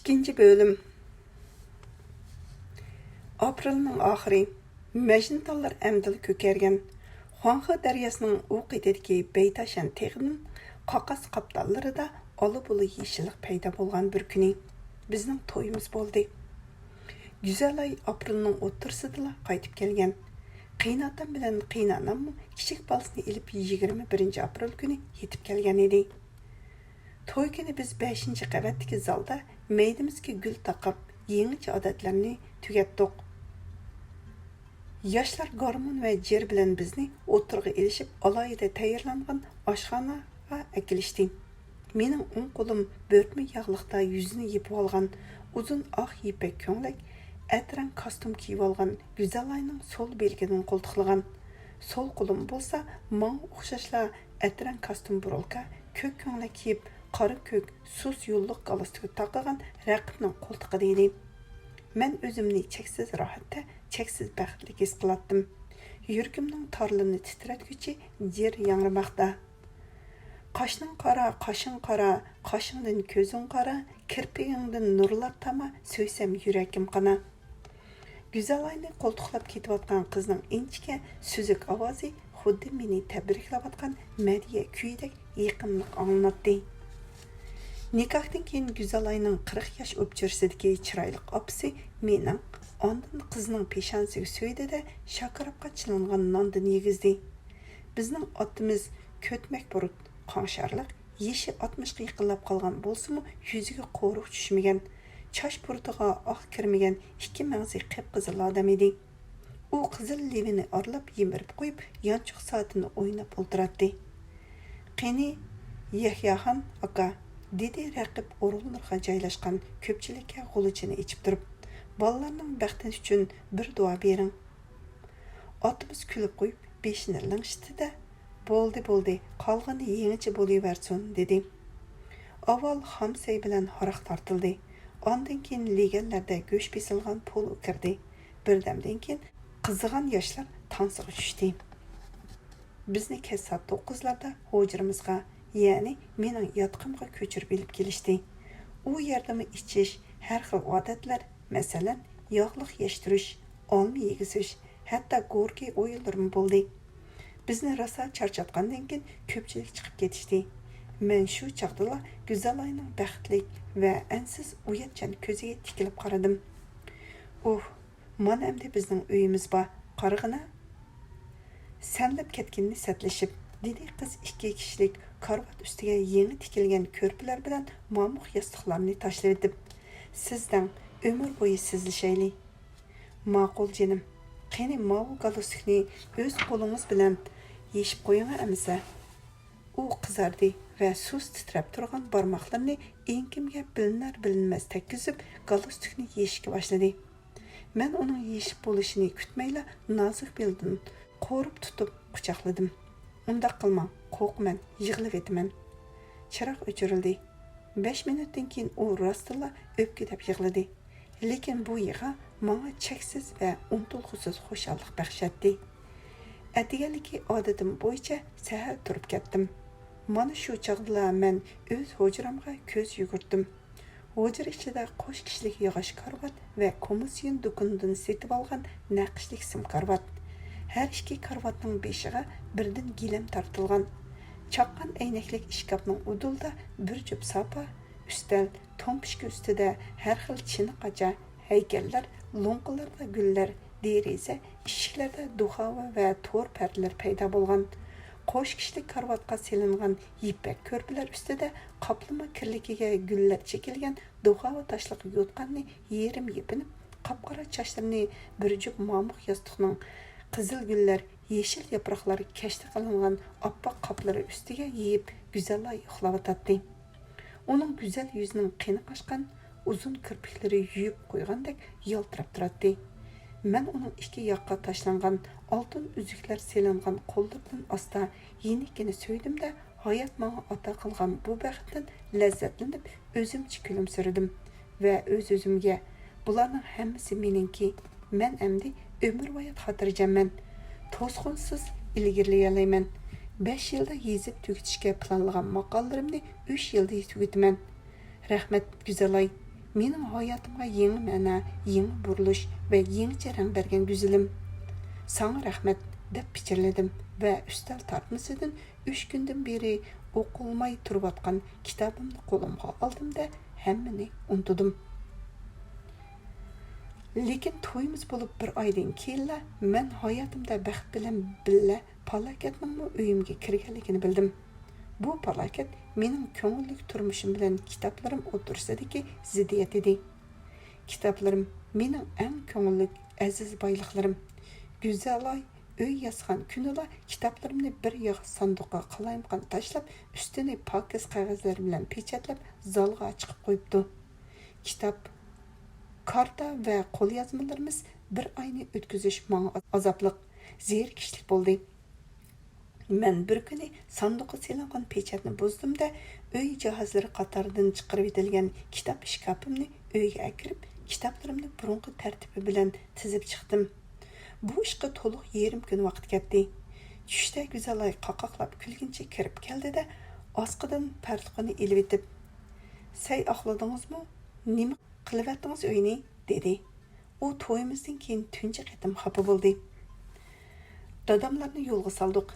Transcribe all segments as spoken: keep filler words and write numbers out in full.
ئىككىنچى بۆلۈم. ئاپرېلنىڭ ئاخىرى. مەجنۇتاللار ئەمدىلا كۆكەرگەن. خۇاڭخې دەرياسىنىڭ ئۇ قېتىدىكى بەيتاشەن تېغىدىن قاقاس قاپتاللىرىدا ئالا-بۇلا يېشىللىق پەيدا بولغان بىر كۈنى بىزنىڭ تويىمىز بولدى. گۈزەل ئاي ئاپرېلنىڭ ئوتتۇرىسىدىلا قايتىپ كەلگەن. قېيىنئاتام بىلەن قېيىنئاناممۇ كىچىك بالىسىنى ئېلىپ يىگىرمە بىرىنچى ئاپرېل كۈنى يېتىپ كەلگەن ئىدى. توي كۈنى بىز بەشىنچى قەۋەتتىكى زالدا مەيدىمىزگە گۈل تاقاپ، يېڭىچە ئادەتلەرنى تۈگەتتۇق. ياشلار گارمون ۋە جىر بىلەن بىزنى ئوتتۇرىغا ئېلىشىپ، ئالاھىدە تەييارلانغان ئاشخانىغا ئەكېلىشتى. مېنىڭ ئوڭ قولۇم بۆرتمە ياغلىقتا يۈزىنى يېپىۋالغان، ئۇزۇن ئاق يىپەك كۆڭلەك، ئەترەڭ كاستيۇم كىيىۋالغان گۈزەلاينىڭ سول بىلىكىدىن قولتۇقلىغان. سول قولۇم بولسا ماڭا ئوخشاشلا ئەترەڭ كاستيۇم بۇرۇلكا، كۆك كۆڭلەك كىيىپ، قارا كۆك سۇس يوللۇق گالستۇكى تاقىغان رەقىبنىڭ قولتۇقىدا ئىدى. مەن ئۆزۈمنى چەكسىز راھەتتە، چەكسىز بەختلىك ھېس قىلاتتىم. يۈرىكىمنىڭ تارلىرىنى تىترەتكۈچى جىر ياڭرىماقتا. «قاشنىڭ قارا، قاشىڭ قارا، قاشىڭدىن كۆزۈڭ قارا، كىرپىكىڭدىن نۇرلار تاما، سۆيسەم يۈرەككىم قانا.» گۈزەلاينى قولتۇقلاپ كېتىۋاتقان قىزنىڭ ئىنچىكە، سۈزۈك ئاۋازى خۇددى مېنى تەبرىكلەۋاتقان مەدھىيە كۈيىدەك يېقىملىق ئاڭلىناتتى. نىكاھتىن كېيىن گۈزەلاينىڭ قىرىق ياش ئوپچىرىسىدىكى چىرايلىق ئاپىسى مېنىڭ، ئاندىن قىزنىڭ پېشانىسىگە سۆيدى-دە، شاكىراپقا چىلانغان ناندىن يېگۈزدى. بىزنىڭ ئاتىمىز كۆتمەك بۇرۇت، قاڭشارلىق، يېشى ئاتمىشقا يېقىنلاپ قالغان بولسىمۇ، يۈزىگە قورۇق چۈشمىگەن، چاچ بۇرۇتىغا ئاق كىرمىگەن ئىككى مەڭزى قىپقىزىل ئادەم ئىدى. ئۇ قىزىل لېۋىنى ئارىلاپ يىمىرىپ قويۇپ، يانچۇق سائىتىنى ئويناپ ئولتۇراتتى. «قېنى، يەھياخان ئاكا»، دېدى رەقىب ئورۇنلىرىغا جايلاشقان كۆپچىلىككە غۇلىچىنى ئېچىپ تۇرۇپ، «بالىلارنىڭ بەختى ئۈچۈن بىر دۇئا بېرىڭ.» ئاتىمىز كۈلۈپ قويۇپ، بېشىنى لىڭشىتتى-دە، «بولدى، بولدى، قالغىنى يېڭىچە بولۇۋەرسۇن» دېدى. ئاۋۋال خام سەي بىلەن ھاراق تارتىلدى. ئاندىن كېيىن لېگەنلەردە گۆش بېسىلغان پولۇ كىردى. بىردەمدىن كېيىن قىزىغان ياشلار تانسىغا چۈشتى. بىزنى كەچ سائەت توققۇزلاردا ھۇجرىمىزغا، يەنى مېنىڭ ياتىقىمغا كۆچۈرۈپ ئېلىپ كېلىشتى. ئۇ يەردىمۇ ئىچىش، ھەر خىل ئادەتلەر، مەسىلەن، ياغلىق يەشتۈرۈش، ئالما يېگۈزۈش، ھەتتا گوركى ئويۇنلىرىمۇ بولدى. بىزنى راسا چارچاتقاندىن كېيىن كۆپچىلىك چىقىپ كېتىشتى. مەن شۇ چاغدىلا گۈزەلاينىڭ بەختلىك ۋە ئەنسىز ئۇياتچان كۆزىگە تىكىلىپ قارىدىم. ئۇھ، مانا ئەمدى بىزنىڭ ئۆيىمىز بار، قارىغىنا. سەنلەپ كەتكىنىنى سەتلىشىپ، دېدى قىز ئىككى كىشىلىك كارىۋات ئۈستىگە يېڭى تىكىلگەن كۆرپىلەر بىلەن مامۇق ياستۇقلارنى تاشلىۋېتىپ. سىز دەڭ، ئۆمۈر بويى سىزلىشەيلى. ماقۇل جېنىم. قېنى ماۋۇ گالستۇكنى ئۆز قولىڭىز بىلەن يېشىپ قويۇڭا ئەمىسە. ئۇ قىزاردى ۋە سۇس تىترەپ تۇرغان بارماقلىرىنى ئېڭىكىمگە بىلىنەر-بىلىنمەس تەگكۈزۈپ، گالستۇكنى يېشىشكە باشلىدى. مەن ئۇنىڭ يېشىپ بولۇشىنى كۈتمەيلا، نازۇك بېلىدىن قورۇپ تۇتۇپ قۇچاقلىدىم. ئۇنداق قىلماڭ، قورقىمەن، يىغلىۋېتىمەن. چىراغ ئۆچۈرۈلدى. بەش مىنۇتتىن كېيىن ئۇ راستتىنلا ئۆپكىدەپ يىغلىدى. لېكىن بۇ يىغا ماڭا چەكسىز ۋە ئۇنتۇلغۇسىز خۇشاللىق بەخش ئەتتى. ئەتىگەنلىكى ئادىتىم بويىچە سەھەر تۇرۇپ كەتتىم. مانا شۇ چاغدىلا مەن ئۆز ھۇجرامغا كۆز يۈگۈرتتۈم. ھۇجرا ئىچىدە قوش كىشىلىك ياغاچ كارىۋات ۋە كومېرسىيون دۇكىنىدىن سېتىۋالغان نەقىشلىك سىم كارىۋات. ھەر ئىككى كارىۋاتنىڭ بېشىغا بىردىن گىلەم تارتىلغان. چاققان ئەينەكلىك ئىشكاپنىڭ ئۇدۇلىدا بىر جۈپ ساپا، ئۈستەل، تومپىچكا ئۈستىدە ھەر خىل چىنە قاچا، ھەيكەللەر، لوڭقىلاردا گۈللەر، دېرىزە، ئىشىكلەردە دۇخاۋا ۋە تور پەردىلەر پەيدا بولغان. قوش كىشىلىك كارىۋاتقا سېلىنغان يىپەك كۆرپىلەر ئۈستىدە قاپلىما كىرلىكىگە گۈللەر چېكىلگەن دۇخاۋا تاشلىق يوتقاننى يېرىم يېپىنىپ، قاپقارا چاچلىرىنى بىر جۈپ مامۇق ياستۇقنىڭ قىزىل گۈللەر، يېشىل ياپراقلار كەشتە قىلىنغان ئاپئاق قاپلىرى ئۈستىگە يېيىپ، گۈزەللا يوقلاۋاتاتتى. ئۇنىڭ گۈزەل يۈزىنىڭ قېنى قاچقان، ئۇزۇن كىرپىكلىرى يۇيۇپ قويغاندەك يالتىراپ تۇراتتى. مەن ئۇنىڭ ئىككى ياققا تاشلانغان ئالتۇن ئۈزۈكلەر سېلىنغان قوللىرىدىن ئاستا يېنىككىنە سۆيدۈم-دە، ھايات ماڭا ئاتا قىلغان بۇ بەختتىن لەززەتلىنىپ، ئۆزۈمچە كۈلۈمسىرىدىم ۋە ئۆز-ئۆزۈمگە، بۇلارنىڭ ھەممىسى مېنىڭكى، مەن ئەمدى ئۆمۈرۋايەت خاتىرجەممەن. توسقۇنسىز ئىلگىرىلىيەلەيمەن. بەش يىلدا يېزىپ تۈگىتىشكە پىلانلىغان ماقالىلىرىمنى ئۈچ يىلدا تۈگىتىمەن. رەھمەت، گۈزەلاي. مېنىڭ ھاياتىمغا يېڭى مەنە، يېڭى بۇرۇلۇش ۋە يېڭىچە رەڭ بەرگەن گۈزىلىم. ساڭا رەھمەت، دەپ پىچىرلىدىم ۋە ئۈستەل تارتمىسىدىن ئۈچ كۈندىن بېرى ئوقۇلماي تۇرۇۋاتقان كىتابىمنى قولۇمغا ئالدىم-دە، ھەممىنى ئۇنتۇدۇم. لېكىن تويىمىز بولۇپ بىر ئايدىن كېيىنلا مەن ھاياتىمدا بەخت بىلەن بىللە پالاكەتنىڭمۇ ئۆيۈمگە كىرگەنلىكىنى بىلدىم. بۇ پالاكەت مېنىڭ كۆڭۈللۈك تۇرمۇشۇم بىلەن كىتابلىرىم ئوتتۇرىسىدىكى زىددىيەت ئىدى. كىتابلىرىم مېنىڭ ئەڭ كۆڭۈللۈك، ئەزىز بايلىقلىرىم. گۈزەلاي ئۆي ياسىغان كۈنىلا كىتابلىرىمنى بىر ياغ ساندۇققا قالايمىقان تاشلاپ، ئۈستىنى پاكىز قەغەزلەر بىلەن پېچەتلەپ، زالغا چىقىپ قويۇپتۇ. كىتاب، كارتا ۋە قوليازمىلىرىمىز بىر ئاينى ئۆتكۈزۈش ماڭا ئازابلىق، زېرىكىشلىك بولدى. مەن بىر كۈنى ساندۇققا سېلىنغان پېچەتنى بۇزدۇم-دە، ئۆي جاھازلىرى قاتارىدىن چىقىرىۋېتىلگەن كىتاب ئىشكاپىمنى ئۆيگە ئەكىرىپ، كىتابلىرىمنى بۇرۇنقى تەرتىپى بىلەن تىزىپ چىقتىم. بۇ ئىشقا تولۇق يېرىم كۈن ۋاقىت كەتتى. چۈشتە گۈزەلاي قاقاقلاپ كۈلگىنىچە كىرىپ كەلدى-دە، ئاسقىدىن پەرتۇقىنى ئېلىۋېتىپ، «سەي ئاقلىدىڭىزمۇ؟ نېمە قىلىۋەتتىڭىز ئۆينى؟» دېدى. ئۇ تويىمىزدىن كېيىن تۇنجى قېتىم خاپا بولدى. «داداملارنى يولغا سالدۇق،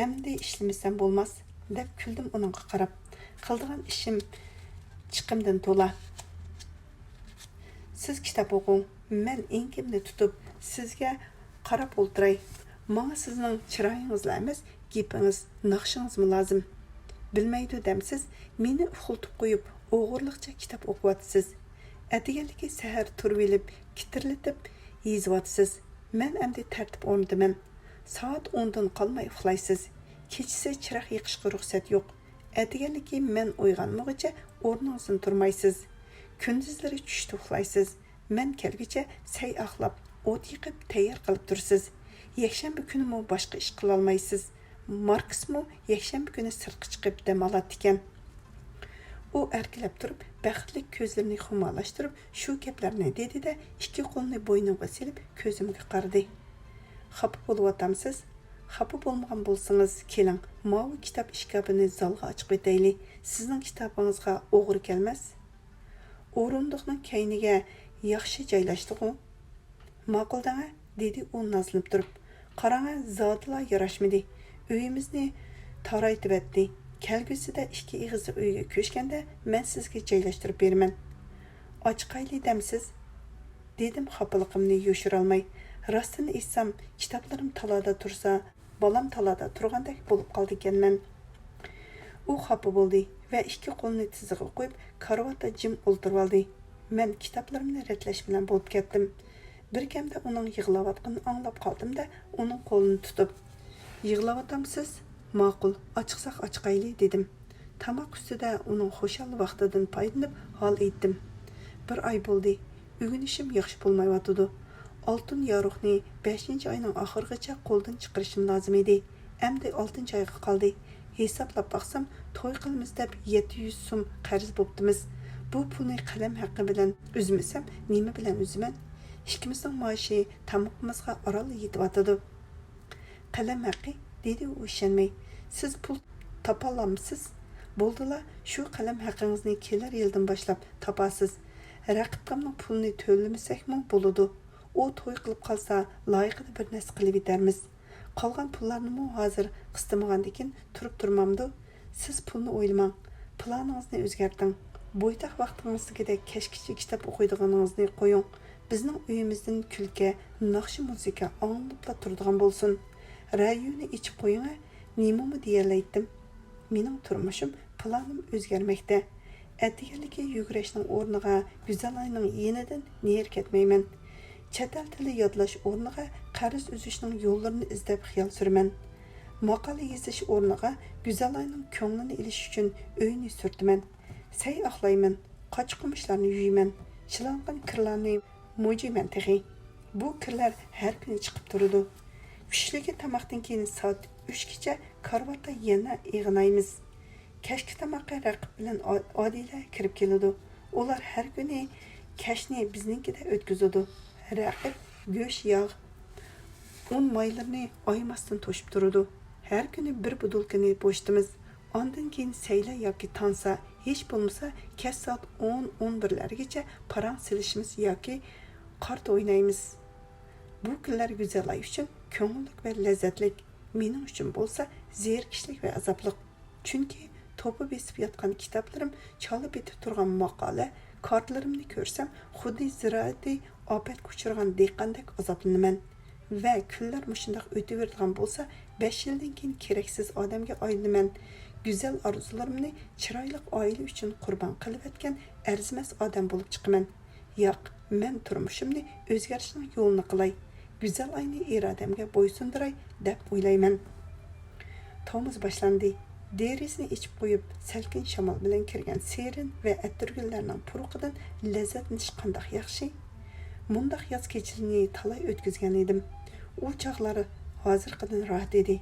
ئەمدى ئىشلىمىسەم بولماس» دەپ كۈلدۈم ئۇنىڭغا قاراپ. قىلىدىغان ئىشىم چىقىمدىن تولا. سىز كىتاب ئوقۇڭ، مەن ئېڭىكىمنى تۇتۇپ سىزگە قاراپ ئولتۇراي. ماڭا سىزنىڭ چىرايىڭىزلا ئەمەس، گېپىڭىز، ناخشىڭىزمۇ لازىم. بىلمەيدۇ دەمسىز، مېنى ئۇخلىتىپ قويۇپ، ئوغرىلىقچە كىتاب ئوقۇۋاتىسىز. ئەتىگەنلىكى سەھەر تۇرۇۋېلىپ، كىتىرلىتىپ يېزىۋاتىسىز. مەن ئەمدى تەرتىپ ئورنىتىمەن. سائەت ئوندىن قالماي ئۇخلايسىز. كېچىسى چىراغ يېقىشقا رۇخسەت يوق. ئەتىگەنلىكى مەن ئويغانمىغۇچە ئورنىڭىزدىن تۇرمايسىز. كۈندۈزلىرى چۈشتە ئۇخلايسىز. مەن كەلگۈچە سەي ئاقلاپ، ئوت يېقىپ تەييار قىلىپ تۇرىسىز. يەكشەنبە كۈنىمۇ باشقا ئىش قىلالمايسىز. ماركسمۇ يەكشەنبە كۈنى سىرتقا چىقىپ دەم ئالاتتىكەن. ئۇ ئەركىلەپ تۇرۇپ، بەختلىك كۆزلىرىنى خۇمارلاشتۇرۇپ، شۇ گەپلەرنى دېدى-دە، ئىككى قولىنى بوينۇمغا سېلىپ، كۆزۈمگە قارىدى. «خاپا بولۇۋاتامسىز؟ خاپا بولمىغان بولسىڭىز، كېلىڭ، ماۋۇ كىتاب ئىشكاپىنى زالغا ئاچىقىۋېتەيلى. سىزنىڭ كىتابىڭىزغا ئوغرى كەلمەس.» ئورۇندۇقنىڭ كەينىگە ياخشى جايلاشتىغۇ؟ «ماقۇل دەڭە»، دېدى ئۇ نازلىنىپ تۇرۇپ. «قاراڭە، زادىلا ياراشمىدى. ئۆيىمىزنى تارايتىۋەتتى. كەلگۈسىدە ئىككى ئېغىزلىق ئۆيگە كۆچكەندە، مەن سىزگە جايلاشتۇرۇپ بېرىمەن.» «ئاچىقايلى دەمسىز؟» دېدىم خاپىلىقىمنى يوشۇرالماي. راستىنى ئېيتسام، كىتابلىرىم تالادا تۇرسا، بالام تالادا تۇرغاندەك بولۇپ قالىدىكەنمەن. ئۇ خاپا بولدى ۋە ئىككى قولىنى تىزىغا قويۇپ، كارىۋاتتا جىم ئولتۇرۇۋالدى. مەن كىتابلىرىمنى رەتلەش بىلەن بولۇپ كەتتىم. بىركەمدە ئۇنىڭ يىغلاۋاتقىنىنى ئاڭلاپ قالدىم-دە، ئۇنىڭ قولىنى تۇتۇپ، «يىغلاۋاتامسىز؟ ماقۇل، ئاچىقساق ئاچىقايلى» دېدىم. تاماق ئۈستىدە ئۇنىڭ خۇشال ۋاقتىدىن پايدىلىنىپ ھال ئېيتتىم. بىر ئاي بولدى. ئۆگىنىشىم ياخشى بولمايۋاتىدۇ. ئالتۇن يارۇقنى بەشىنچى ئاينىڭ ئاخىرىغىچە قولدىن چىقىرىشىم لازىم ئىدى. ئەمدى ئالتىنچى ئايغا قالدى. ھېسابلاپ باقسام، توي قىلىمىز دەپ يەتتە يۈز سوم قەرز بوپتىمىز. بۇ پۇلنى قەلەم ھەققى بىلەن ئۈزمىسەم، نېمە بىلەن ئۈزىمەن؟ ئىككىمىزنىڭ مائاشى تامىقىمىزغا ئارانلا يېتىۋاتىدۇ. «قەلەم ھەققى؟» دېدى ئۇ ئىشەنمەي. «سىز پۇل تاپالامسىز؟ بولدىلا، شۇ قەلەم ھەققىڭىزنى كېلەر يىلدىن باشلاپ تاپارسىز. رەقىبكامنىڭ پۇلىنى تۆلىمىسەكمۇ بولىدۇ. ئۇ توي قىلىپ قالسا، لايىقىدا بىر نەرسە قىلىۋېتەرمىز. قالغان پۇللارنىمۇ ھازىر قىستىمىغاندىكىن تۇرۇپ تۇرمامدۇ؟ سىز پۇلنى ئويلىماڭ، پىلانىڭىزنى ئۆزگەرتىڭ. بويتاق ۋاقتىڭىزدىكىدەك كەچكىچە كىتاب ئوقۇيدىغىنىڭىزنى قويۇڭ. بىزنىڭ ئۆيىمىزدىن كۈلكە، ناخشا-مۇزىكا ئاڭلىنىپلا تۇرىدىغان بولسۇن. رادىيونى ئېچىپ قويۇڭە.» نېمىمۇ دېيەلەيتتىم؟ مېنىڭ تۇرمۇشۇم، پىلانىم ئۆزگەرمەكتە. ئەتىگەنلىكى يۈگۈرۈشنىڭ ئورنىغا گۈزەلاينىڭ يېنىدىن نېرى كەتمەيمەن. چەت ئەل تىلى يادلاش ئورنىغا قەرز ئۈزۈشنىڭ يوللىرىنى ئىزدەپ خىيال سۈرىمەن. ماقالە يېزىش ئورنىغا گۈزەلاينىڭ كۆڭلىنى ئېلىش ئۈچۈن ئۆينى سۈرتىمەن. سەي ئاقلايمەن، قاچا-قۇمۇچلارنى يۇيىمەن، چىلانغان كىرلارنى مۇجۇيمەن تېخى. بۇ كىرلەر ھەر كۈنى چىقىپ تۇرىدۇ. چۈشلۈكى تاماقتىن كېيىن سائەت ئۈچكىچە كارىۋاتتا يەنە ئېغىنايمىز. كەچكى تاماققا رەقىب بىلەن ئا-، ئادىلە كىرىپ كېلىدۇ. ئۇلار ھەر كۈنى كەچنى بىزنىڭكىدە ئۆتكۈزىدۇ. رەقىب گۆش، ياغ، ئۇن مايلىرىنى ئايىماستىن توشۇپ تۇرىدۇ. ھەر كۈنى بىر بوتۇلكىنى بوشىتىمىز. ئاندىن كېيىن سەيلە ياكى تانسا، ھېچ بولمىسا كەچ سائەت ئون، ئون بىرلەرگىچە پاراڭ سېلىشىمىز ياكى قارت ئوينايمىز. بۇ كۈنلەر گۈزەل ئاي ئۈچۈن كۆڭۈللۈك ۋە لەززەتلىك، مېنىڭ ئۈچۈن بولسا زېرىكىشلىك ۋە ئازابلىق. چۈنكى توپا بېسىپ ياتقان كىتابلىرىم، چالا پېتى تۇرغان ماقالە، كارتىلىرىمنى كۆرسەم، خۇددى زىرائىتى ئاپەتكە ئۇچرىغان دېھقاندەك ئازابلىنىمەن. ۋە كۈنلەر مۇشۇنداق ئۆتۈۋېرىدىغان بولسا، بەش يىلدىن كېيىن كېرەكسىز ئادەمگە ئايلىنىمەن. گۈزەل ئارزۇلىرىمنى چىرايلىق ئائىلە ئۈچۈن قۇربان قىلىۋەتكەن ئەرزىمەس ئادەم بولۇپ چىقىمەن. ياق، مەن تۇرمۇشۇمنى ئۆزگەرتىشنىڭ يولىنى قىلاي، گۈزەل ئاينى ئىرادەمگە بويسۇندۇراي، دەپ ئويلايمەن. تومۇز باشلاندى. دېرىزىنى ئېچىپ قويۇپ، سەلكىن شامال بىلەن كىرگەن سېرىن ۋە ئەتىرگۈللەرنىڭ پۇرىقىدىن لەززەتلىنىش قانداق ياخشى! مۇنداق ياز كېچىلىرىنى تالاي ئۆتكۈزگەن ئىدىم. ئۇ چاغلار ھازىرقىدىن راھەت ئىدى.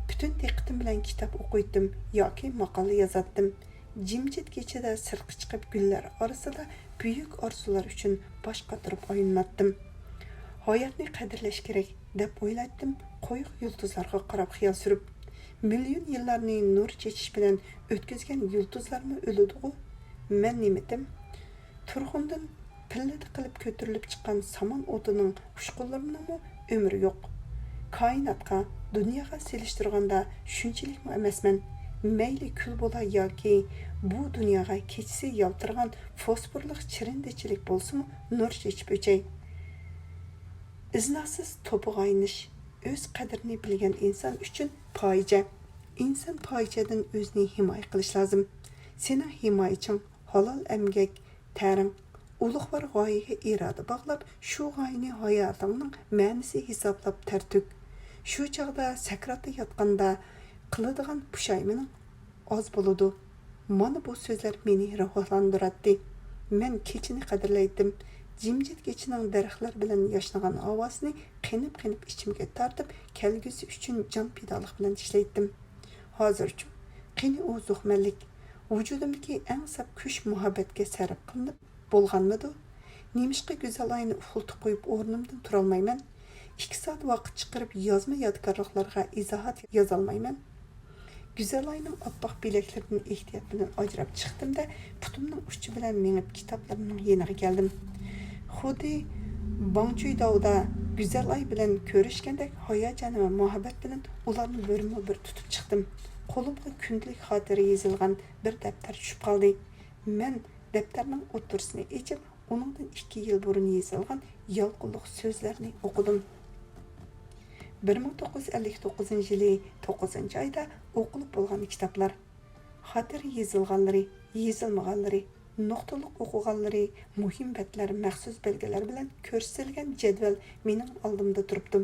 پۈتۈن دىققىتىم بىلەن كىتاب ئوقۇيتتىم ياكى ماقالە يازاتتىم. جىمجىت كېچىدە سىرتقا چىقىپ، گۈللەر ئارىسىدا بۈيۈك ئارزۇلار ئۈچۈن باش قاتۇرۇپ ئايلىناتتىم. ھاياتنى قەدىرلەش كېرەك، دەپ ئويلايتتىم قويۇق يۇلتۇزلارغا قاراپ خىيال سۈرۈپ. مىليون يىللارنى نۇر چېچىش بىلەن ئۆتكۈزگەن يۇلتۇزلارمۇ ئۆلىدىغۇ؟ مەن نېمىتىم؟ تۇرخۇندىن پىللىدە قىلىپ كۆتۈرۈلۈپ چىققان سامان ئوتىنىڭ ئۇچقۇنلىرىنىڭمۇ ئۆمرى يوق. كائىناتقا، دۇنياغا سېلىشتۇرغاندا شۇنچىلىكمۇ ئەمەسمەن. مەيلى كۈل بولا ياكى بۇ دۇنياغا كېچىسى يالتىرىغان فوسفورلۇق چىرىندىچىلىك بولسىمۇ نۇر چېچىپ ئۆچەي. ئىزناسىز توپىغا ئايلىنىش. ئۆز قەدرىنى بىلگەن ئىنسان ئۈچۈن پاجىئە. ئىنسان پاجىئەدىن ئۆزىنى ھىمايە قىلىش لازىم. سېنىڭ ھىمايىچىڭ، ھالال ئەمگەك تەرىڭ. ئۇلۇغۋار غايىگە ئىرادە باغلاپ، شۇ غايىنى ھاياتىڭنىڭ مەنىسى ھېسابلاپ تەر تۆك. شۇ چاغدا سەكراتتا ياتقاندا قىلىدىغان پۇشايمىنىڭ ئاز بولىدۇ. مانا بۇ سۆزلەر مېنى روھلاندۇراتتى. مەن كېچىنى قەدىرلەيتتىم. جىمجىت كېچىنىڭ دەرەخلەر بىلەن ياشنىغان ھاۋاسىنى قېنىپ-قېنىپ ئىچىمگە تارتىپ، كەلگۈسى ئۈچۈن جان پىدالىق بىلەن ئىشلەيتتىم. ھازىرچۇ؟ قېنى ئۇ زوقمەنلىك؟ ۋۇجۇدۇمدىكى ئەڭ ساپ كۈچ مۇھەببەتكە سەرپ قىلىنىپ بولغانمىدۇ؟ نېمىشقا گۈزەل ئاينى ئۇخلىتىپ قويۇپ ئورنۇمدىن تۇرالمايمەن؟ ئىككى سائەت ۋاقىت چىقىرىپ يازما يادىكارلىقلارغا ئىزاھات يازالمايمەن؟ گۈزەل ئاينىڭ ئاپئاق بىلەكلىرىدىن ئېھتىيات بىلەن ئاجراپ چىقتىم-دە، پۇتۇمنىڭ ئۇچى بىلەن مېڭىپ كىتابلىرىمنىڭ يېنىغا كەلدىم. خۇددى باڭچۈيداۋدا گۈزەل ئاي بىلەن كۆرۈشكەندەك ھاياجان ۋە مۇھەببەت بىلەن ئۇلارنى بىرمۇ بىر تۇتۇپ چىقتىم. قولۇمغا كۈندىلىك خاتىرە يېزىلغان بىر دەپتەر چۈشۈپ قالدى. مەن دەپتەرنىڭ ئوتتۇرىسىنى ئېچىپ، ئۇنىڭدىن ئىككى يىل بۇرۇن يېزىلغان يالقۇنلۇق سۆزلەرنى ئوقۇدۇم. بىر مىڭ توققۇز يۈز ئەللىك توققۇزىنچى يىلى توققۇزىنچى ئايدا ئوقۇلۇپ بولغان كىتابلار. خاتىرە يېزىلغانلىرى، يېزىلمىغانلىرى، نۇقتىلىق ئوقۇغانلىرى، مۇھىم بەتلەر مەخسۇس بەلگىلەر بىلەن كۆرسىتىلگەن جەدۋەل مېنىڭ ئالدىمدا تۇرۇپتۇ.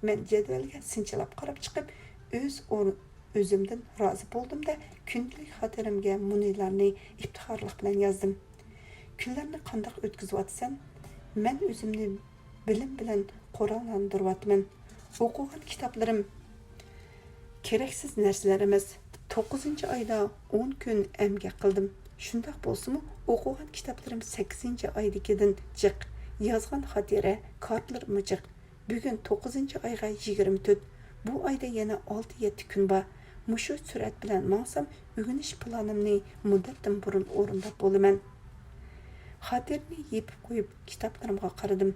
مەن جەدۋەلگە سىنچىلاپ قاراپ چىقىپ، ئۆز ئور-، ئۆزۈمدىن رازى بولدۇم-دە، كۈندىلىك خاتىرەمگە مۇنۇلارنى ئىپتىخارلىق بىلەن يازدىم. كۈنلەرنى قانداق ئۆتكۈزۈۋاتىسەن؟ مەن ئۆزۈمنى بىلىم بىلەن قوراللاندۇرۇۋاتىمەن. ئوقۇغان كىتابلىرىم كېرەكسىز نەرسىلەر ئەمەس. توققۇزىنچى ئايدا ئون كۈن ئەمگەك قىلدىم. شۇنداق بولسىمۇ، ئوقۇغان كىتابلىرىم سەككىزىنچى ئايدىكىدىن جىق، يازغان خاتىرە كارتلىرىممۇ جىق. بۈگۈن توققۇزىنچى ئايغا يىگىرمە تۆت. بۇ ئايدا يەنە ئالتە يەتتە كۈن بار. مۇشۇ سۈرئەت بىلەن ماڭسام، ئۆگىنىش پىلانىمنى مۇددەتتىن بۇرۇن ئورۇنداپ بولىمەن. خاتىرىنى يېپىپ قويۇپ، كىتابلىرىمغا قارىدىم.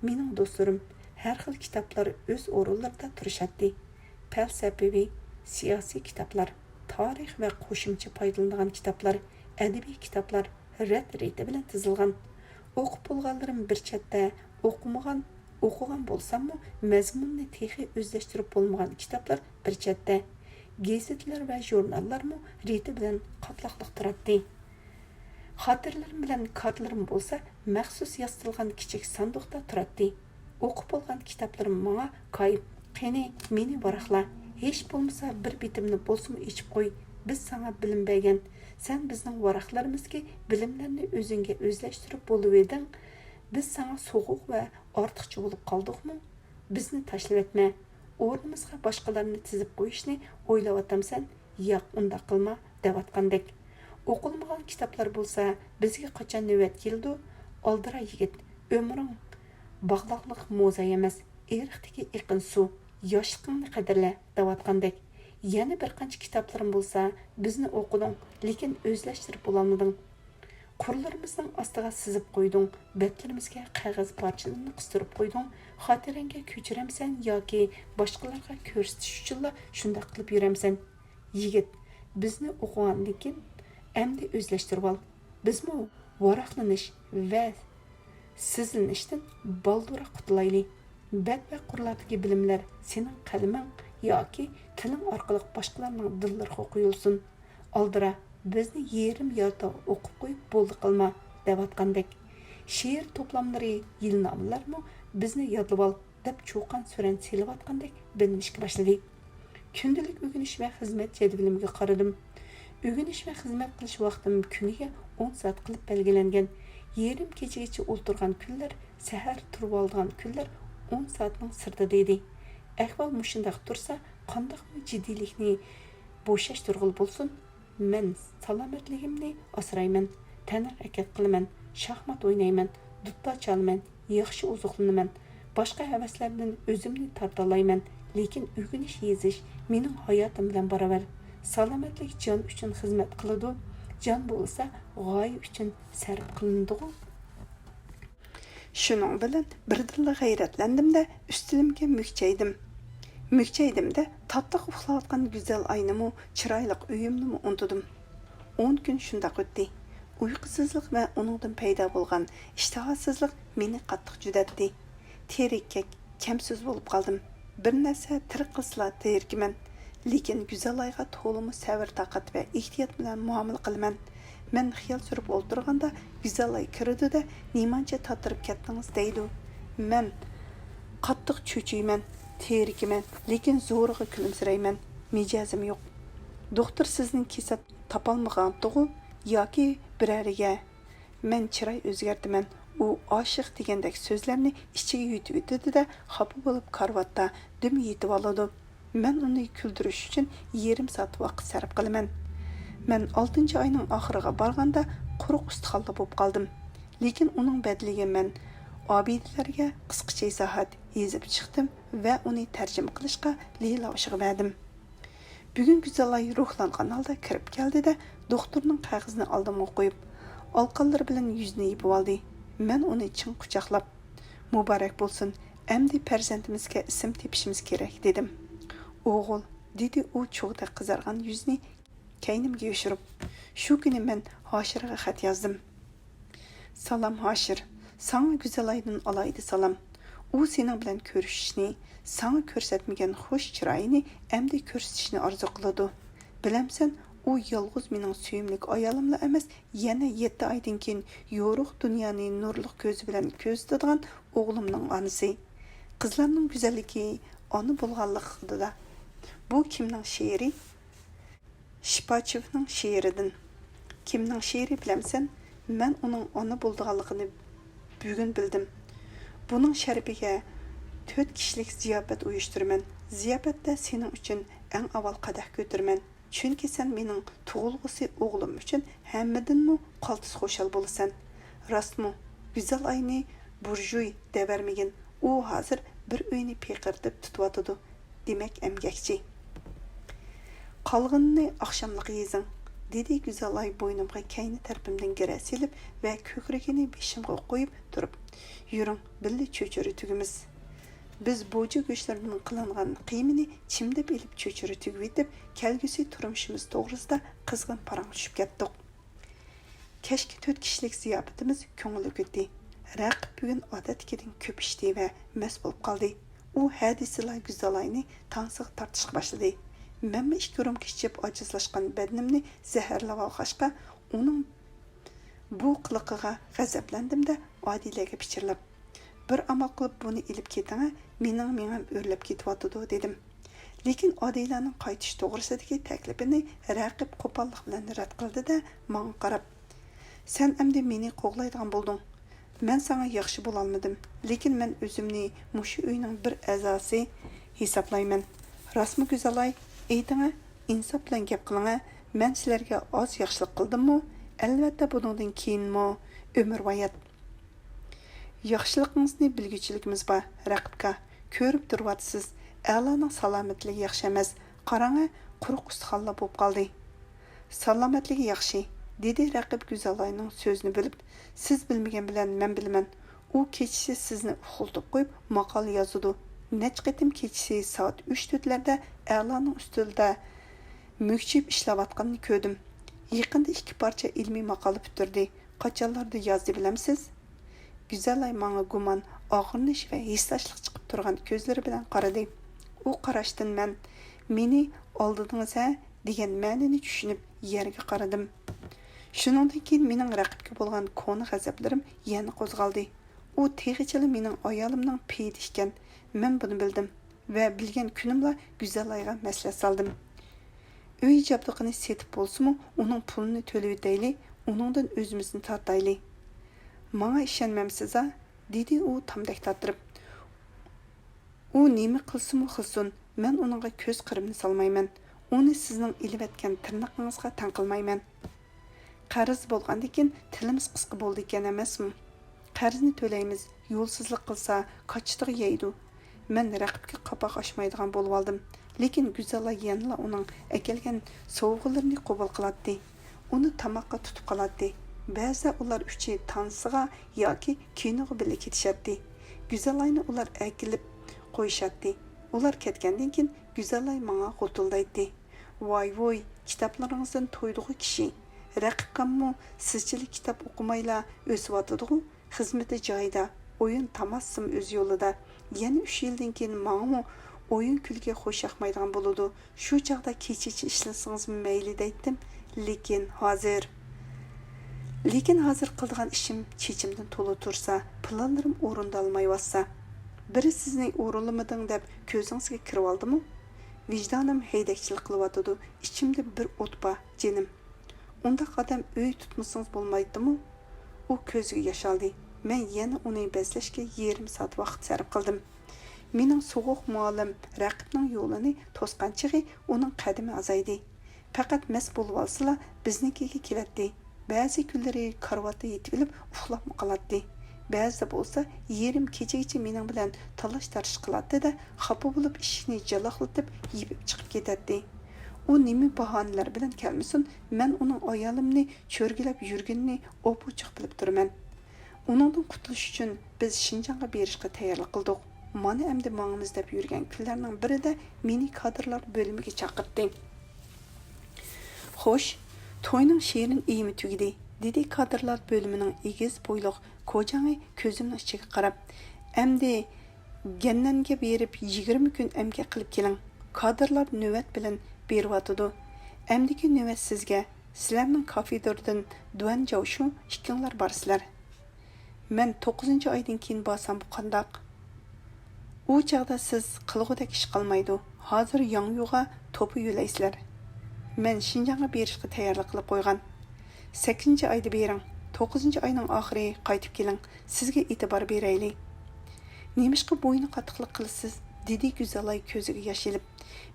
مېنىڭ دوستلىرىم، ھەر خىل كىتابلار ئۆز ئورۇنلىرىدا تۇرۇشاتتى. پەلسەپىۋى، سىياسىي كىتابلار، تارىخ ۋە قوشۇمچە پايدىلىنىدىغان كىتابلار، ئەدەبىي كىتابلار رەت-رېتى بىلەن تىزىلغان. ئوقۇپ بولغانلىرىم بىر چەتتە، ئوقۇمىغان، ئوقۇغان بولساممۇ، مەزمۇننى تېخى ئۆزلەشتۈرۈپ بولمىغان كىتابلار بىر چەتتە. گېزىتلەر ۋە ژۇرناللارمۇ رېتى بىلەن قاتلاقلىق تۇراتتى. خاتىرىلىرىم بىلەن كارتىلىرىم بولسا مەخسۇس ياسىتىلغان كىچىك ساندۇقتا تۇراتتى. ئوقۇپ بولغان كىتابلىرىم ماڭا كايىپ. قېنى، مېنى ۋاراقلا. ھېچ بولمىسا بىر بېتىمنى بولسىمۇ ئېچىپ قوي. بىز ساڭا بىلىم بەرگەن. سەن بىزنىڭ ۋاراقلىرىمىزدىكى بىلىملەرنى ئۆزۈڭگە ئۆزلەشتۈرۈپ بولۇۋىدىڭ. بىز ساڭا سوغۇق ۋە ئارتۇقچە بولۇپ قالدۇقمۇ؟ بىزنى تاشلىۋەتمە. ئورنىمىزغا باشقىلارنى تىزىپ قويۇشنى ئويلاۋاتامسەن؟ ياق، ئۇنداق قىلما، دەۋاتقاندەك. ئوقۇلمىغان كىتابلار بولسا، بىزگە قاچان نۆۋەت كېلىدۇ؟ ئالدىراي يىگىت، ئۆمرۈڭ باغلاقلىق موزاي ئەمەس، ئېرىقتىكى ئېقىن سۇ، ياشلىقىڭنى قەدىرلە، دەۋاتقاندەك. يەنە بىر قانچە كىتابلىرىم بولسا، بىزنى ئوقۇدۇڭ، لېكىن ئۆزلەشتۈرۈپ بولالمىدىڭ. قۇرلىرىمىزنىڭ ئاستىغا سىزىپ قويدۇڭ، بەتلىرىمىزگە قەغەز پارچىلىرىنى قىستۇرۇپ قويدۇڭ. خاتىرەڭگە كۆچۈرەمسەن ياكى باشقىلارغا كۆرسىتىش ئۈچۈنلا شۇنداق قىلىپ يۈرەمسەن؟ يىگىت، بىزنى ئوقۇغاندىن كېيىن ئەمدى ئۆزلەشتۈرۈۋال. بىزمۇ ۋاراقلىنىش ۋە سىزلىنىشتىن بالدۇرراق قۇتۇلايلى. بەت ۋە قۇرلاردىكى بىلىملەر سېنىڭ قەلىمىڭ ياكى تىلىڭ ئارقىلىق باشقىلارنىڭ دىللىرىغا قويۇلسۇن. ئالدىرا، بىزنى يېرىم يارتا ئوقۇپ قويۇپ بولدى قىلما، دەۋاتقاندەك. شېئىر توپلاملىرى، يىلنامىلەرمۇ بىزنى يادلىۋال، دەپ چۇقان سۈرەن سېلىۋاتقاندەك بىلىنىشكە باشلىدى. كۈندىلىك ئۆگىنىش ۋە خىزمەت جەدۋىلىمگە قارىدىم. ئۆگىنىش ۋە خىزمەت قىلىش ۋاقتىم كۈنىگە ئون سائەت قىلىپ بەلگىلەنگەن. يېرىم كېچىگىچە ئولتۇرغان كۈنلەر، سەھەر تۇرۇۋالىدىغان كۈنلەر ئون سائەتنىڭ سىرتىدا ئىدى. ئەھۋال مۇشۇنداق تۇرسا، قانداقمۇ جىددىيلىكنى بوشاشتۇرغىلى بولسۇن؟ مەن سالامەتلىكىمنى ئاسرايمەن، تەنھەرىكەت قىلىمەن، شاھمات ئوينايمەن، دۇتار چالىمەن، ياخشى ئوزۇقلىنىمەن. باشقا ھەۋەسلەردىن ئۆزۈمنى تارتالايمەن، لېكىن ئۆگىنىش، يېزىش مېنىڭ ھاياتىم بىلەن باراۋەر. سالامەتلىك جان ئۈچۈن خىزمەت قىلىدۇ، جان بولسا غايە ئۈچۈن سەرپ قىلىنىدىغۇ. شۇنىڭ بىلەن بىردىنلا غەيرەتلەندىم-دە، ئۈستىلىمگە مۈكچەيدىم. مۈكچەيدىم-دە، تاتلىق ئۇخلاۋاتقان گۈزەل ئاينىمۇ، چىرايلىق ئۆيۈمنىمۇ ئۇنتۇدۇم. ئون كۈن شۇنداق ئۆتتى. ئۇيقۇسىزلىق ۋە ئۇنىڭدىن پەيدا بولغان ئىشتىھاسىزلىق مېنى قاتتىق جۈدەتتى. تېرىككەك، كەمسۆز بولۇپ قالدىم. بىر نەرسە تىرىك قىلسىلا تېرىكىمەن. لېكىن گۈزەلايغا تولىمۇ سەۋر-تاقەت ۋە ئېھتىيات بىلەن مۇئامىلە قىلىمەن. مەن خىيال سۈرۈپ ئولتۇرغاندا گۈزەلاي كىرىدۇ-دە، نېمانچە تاتىرىپ كەتتىڭىز دەيدۇ. مەن قاتتىق چۆچۈيمەن، تېرىكىمەن، لېكىن زورىغا كۈلۈمسىرەيمەن. مىجەزىم يوق. دوختۇر سىزنىڭ كېسەل تاپالمىغانتىغۇ ياكى بىرەرىگە؟ مەن چىراي ئۆزگەرتىمەن. ئۇ ئاشىق دېگەندەك سۆزلەرنى ئىچىگە يۇتۇۋېتىدۇ-دە، خاپا بولۇپ كارىۋاتتا دۈم يېتىۋالىدۇ. مەن ئۇنى كۈلدۈرۈش ئۈچۈن يېرىم سائەت ۋاقىت سەرپ قىلىمەن. مەن ئالتىنچى ئاينىڭ ئاخىرىغا بارغاندا قۇرۇق ئۈستىخانلا بولۇپ قالدىم. لېكىن ئۇنىڭ بەدىلىگە مەن ئابىدىلەرگە قىسقىچە ئىزاھات يېزىپ چىقتىم ۋە ئۇنى تەرجىمە قىلىشقا لىلا ئوشىغا بەردىم. بۈگۈن گۈزەلاي روھلانغان ھالدا كىرىپ كەلدى-دە، دوختۇرنىڭ قەغىزىنى ئالدىمغا قويۇپ، ئالىقانلىرى بىلەن يۈزىنى يېپىۋالدى. مەن ئۇنى چىڭ قۇچاقلاپ، مۇبارەك بولسۇن، ئەمدى پەرزەنتىمىزگە ئىسىم تېپىشىمىز كېرەك، دېدىم. ئوغۇل، دېدى ئۇ چوغدەك قىزارغان يۈزىنى كەينىمگە يوشۇرۇپ. شۇ كۈنى مەن ھاشىرغا خەت يازدىم. سالام ھاشىر، ساڭا گۈزەلايدىن ئالاھىدە سالام. ئۇ سېنىڭ بىلەن كۆرۈشۈشنى، ساڭا كۆرسەتمىگەن خۇش چىرايىنى ئەمدى كۆرسىتىشنى ئارزۇ قىلىدۇ. بىلەمسەن، ئۇ يالغۇز مېنىڭ سۆيۈملۈك ئايالىملا ئەمەس، يەنە يەتتە ئايدىن كېيىن يورۇق دۇنيانى نۇرلۇق كۆزى بىلەن كۆزىتىدىغان ئوغلۇمنىڭ ئانىسى. قىزلارنىڭ گۈزەللىكى ئانا بولغانلىقىدا. بۇ كىمنىڭ شېئىرى؟ شىپاچېۋنىڭ شېئىرىدىن. كىمنىڭ شېئىرى بىلەمسەن؟ مەن ئۇنىڭ ئانا بولىدىغانلىقىنى بۈگۈن بىلدىم. بۇنىڭ شەرىپىگە تۆت كىشىلىك زىياپەت ئۇيۇشتۇرىمەن. زىياپەتتە سېنىڭ ئۈچۈن ئەڭ ئاۋۋال قەدەھ كۆتۈرىمەن. چۈنكى سەن مېنىڭ تۇغۇلغۇسى ئوغلۇم ئۈچۈن ھەممىدىنمۇ قالتىس خۇشال بولىسەن. راستمۇ، گۈزەل ئاينى بۇرژۇي دەۋەرمىگىن. ئۇ ھازىر بىر ئۆينى پىقىرتىپ تۇتۇۋاتىدۇ. دېمەك، ئەمگەكچى. قالغىنىنى ئاخشاملىقى يېزىڭ، دېدى گۈزەلاي بوينۇمغا كەينى تەرىپىمدىن گىرە سېلىپ ۋە كۆكرىكىنى بېشىمغا قويۇپ تۇرۇپ. يۈرۈڭ، بىللە چۆچۈرە تۈگىمىز. بىز بوجا گۆشلىرىدىن قىلىنغان قىيمىنى چىمدىپ ئېلىپ، چۆچۈرە تۈگۈۋېتىپ، كەلگۈسى تۇرمۇشىمىز توغرىسىدا قىزغىن پاراڭلىشىپ كەتتۇق. كەچكى تۆت كىشىلىك زىياپىتىمىز كۆڭۈللۈك ئۆتتى. رەقىپ بۈگۈن ئادەتتىكىدىن كۆپ ئىچتى ۋە مەست بولۇپ قالدى. ئۇ ھە دېسىلا گۈزەلاينى تانسىغا تارتىشقا باشلىدى. مەنمۇ ئىككى رومكا ئىچىپ ئاجىزلاشقان بەدىنىمنى زەھەرلەۋالغاچقا، ئۇنىڭ بۇ قىلىقىغا غەزەپلەندىم-دە، ئادىلەگە پىچىرلاپ، بىر ئامال قىلىپ بۇنى ئېلىپ كېتىڭە، مېنىڭ مېڭەم ئۆرلەپ كېتىۋاتىدۇ، دېدىم. لېكىن ئادىلەنىڭ قايتىش توغرىسىدىكى تەكلىپىنى رەقىپ قوپاللىق بىلەن رەت قىلدى-دە، ماڭا قاراپ، سەن ئەمدى مېنى قوغلايدىغان بولدۇڭ. مەن ساڭا ياخشى بولالمىدىم، لېكىن مەن ئۆزۈمنى مۇشۇ ئۆينىڭ بىر ئەزاسى ھېسابلايمەن. راستمۇ، گۈزەلاي؟ ئېيتىڭە، ئىنساپ بىلەن گەپ قىلىڭە، مەن سىلەرگە ئاز ياخشىلىق قىلدىممۇ؟ ئەلۋەتتە، بۇنىڭدىن كېيىنمۇ ئۆمۈرۋايەت. ياخشىلىقىڭىزنى بىلگۈچىلىكىمىز بار، رەقىبكا. كۆرۈپ تۇرۇۋاتىسىز، ئەلانىڭ سالامەتلىكى ياخشى ئەمەس. قاراڭە، قۇرۇق ئۈستىخانلا بولۇپ قالدى. سالامەتلىكى ياخشى، دېدى رەقىب گۈزەلاينىڭ سۆزىنى بۆلۈپ. سىز بىلمىگەن بىلەن مەن بىلىمەن. ئۇ كېچىسى سىزنى ئۇخلىتىپ قويۇپ ماقالە يازىدۇ. نەچچە قېتىم كېچىسى سائەت ئۈچ تۆتلەردە ئەلانىڭ ئۈستىلىدە مۈكچىيىپ ئىشلەۋاتقىنىنى كۆردۈم. يېقىندا ئىككى پارچە ئىلمىي ماقالە پۈتتۈردى. قاچانلاردا يازدى بىلەمسىز؟ گۈزەلاي ماڭا گۇمان، ئاغرىنىش ۋە ھېسداشلىق چىقىپ تۇرغان كۆزلىرى بىلەن قارىدى. ئۇ قاراشتىن مەن، مېنى ئالدىدىڭىز ھە، دېگەن مەنىنى چۈشىنىپ يەرگە قارىدىم. شۇنىڭدىن كېيىن مېنىڭ رەقىبكە بولغان كونا غەزەپلىرىم يەنە قوزغالدى. ئۇ تېخىچىلا مېنىڭ ئايالىمنىڭ پېيىدە ئىكەن. مەن بۇنى بىلدىم ۋە بىلگەن كۈنۈملا گۈزەلايغا مەسلىھەت سالدىم. ئۆي جابدۇقىنى سېتىپ بولسىمۇ، ئۇنىڭ پۇلىنى تۆلىۋېتەيلى، ئۇنىڭدىن ئۆزىمىزنى تارتايلى. ماڭا ئىشەنمەمسىز-ھە؟ دېدى ئۇ تامدەك تاتىرىپ. ئۇ نېمە قىلسىمۇ قىلسۇن، مەن ئۇنىڭغا كۆز قىرىمنى سالمايمەن. ئۇنى سىزنىڭ ئېلىۋەتكەن تىرنىقىڭىزغا تەڭ قىلمايمەن. قەرز بولغاندىكىن تىلىمىز قىسقا بولىدىكەن ئەمەسمۇ؟ قەرزنى تۆلەيمىز، يولسىزلىق قىلسا، كاچىتىغا يەيدۇ. مەن رەقىبكە قاپاق ئاچمايدىغان بولۇۋالدىم. لېكىن گۈزەلئاي يەنىلا ئۇنىڭ ئەكەلگەن سوۋغىلىرىنى قوبۇل قىلاتتى. ئۇنى تاماققا تۇتۇپ قالاتتى. بەزىدە ئۇلار ئۈچى تانسىغا ياكى كىنوغا بىللە كېتىشەتتى. گۈزەلئاينى ئۇلار ئەكېلىپ قويۇشاتتى. ئۇلار كەتكەندىن كېيىن گۈزەلئاي ماڭا غوتۇلدايتتى. ۋاي ۋۇي، كىتابلىرىڭىزدىن تويدىغۇ كىشى. رەقىبكاممۇ سىزچىلىك كىتاب ئوقۇمايلا ئۆسۈۋاتىدىغۇ، خىزمىتى جايىدا، ئويۇن تاماسىسىمۇ ئۆز يولىدا. يەنە ئۈچ يىلدىن كېيىن ماڭىمۇ ئويۇن كۈلكە خوش ياقمايدىغان بولىدۇ. شۇ چاغدا كېچىچە ئىشلىسىڭىزمۇ مەيلى دەيتتىم. لېكىن ھازىر، لېكىن ھازىر قىلىدىغان ئىشىم چېچىمدىن تولا تۇرسا، پىلانلىرىم ئورۇندالمايۋاتسا، بىرى سىزنى ئورۇنلىمىدىڭ دەپ كۆزىڭىزگە كىرىۋالدىمۇ؟ ۋىجدانىم ھەيدەكچىلىك قىلىۋاتىدۇ. ئىچىمدە بىر ئوت بار، جېنىم. ئۇنداق ئادەم ئۆي تۇتمىسىڭىز بولمايتتىمۇ؟ ئۇ كۆزىگە ياش ئالدى. مەن يەنە ئۇنى بەزلەشكە يېرىم سائەت ۋاقىت سەرپ قىلدىم. مېنىڭ سوغۇق مۇئەللىم رەقىبنىڭ يولىنى توسقان چېغى ئۇنىڭ قەدىمى ئازايدى. پەقەت مەست بولۇۋالسىلا بىزنىڭكىگە كېلەتتى. بەزى كۈنلىرى كارىۋاتتا يېتىۋېلىپ ئۇخلاپمۇ قالاتتى. بەزىدە بولسا يېرىم كېچىگىچە مېنىڭ بىلەن تالاش-تارتىش قىلاتتى-دە، خاپا بولۇپ ئىشىكنى جالاقلىتىپ يېپىپ چىقىپ كېتەتتى. ئۇ نېمە باھانىلەر بىلەن كەلمىسۇن، مەن ئۇنىڭ ئايالىمنى چۆرگىلەپ يۈرگىنىنى ئوپئوچۇق بىلىپ تۇرىمەن. ئۇنىڭدىن قۇتۇلۇش ئۈچۈن بىز شىنجاڭغا بېرىشقا تەييارلىق قىلدۇق. مانا ئەمدى ماڭىمىز دەپ يۈرگەن كۈنلەرنىڭ بىرىدە مېنى كادىرلار بۆلۈمىگە چاقىرتتى. خوش، توينىڭ شېرىن ئېيىمى تۈگىدى، دېدى كادىرلار بۆلۈمىنىڭ ئېگىز بويلۇق كوجاڭى كۆزۈمنىڭ ئىچىگە قاراپ. ئەمدى گەننەنگە بېرىپ يىگىرمە كۈن ئەمگەك قىلىپ كېلىڭ. كادىرلار نۆۋەت بىلەن بېرىۋاتىدۇ. ئەمدىكى نۆۋەت سىزگە. سىلەرنىڭ كافېدۇردىن دۇەن جاۋشۇ ئىككىڭلار بارىسىلەر. مەن توققۇزىنچى ئايدىن كېيىن بارسام بۇ قانداق؟ ئۇ چاغدا سىز قىلغۇدەك ئىش قالمايدۇ. ھازىر ياڭيۇغا توپا يۆلەيسىلەر. مەن شىنجاڭغا بېرىشقا تەييارلىق قىلىپ قويغان. سەككىزىنچى ئايدا بېرىڭ. توققۇزىنچى ئاينىڭ ئاخىرى قايتىپ كېلىڭ. سىزگە ئېتىبار بېرەيلى. نېمىشقا بوينى قاتتىقلىق قىلىسىز؟ دېدى گۈزەلئاي كۆزىگە ياش ئېلىپ.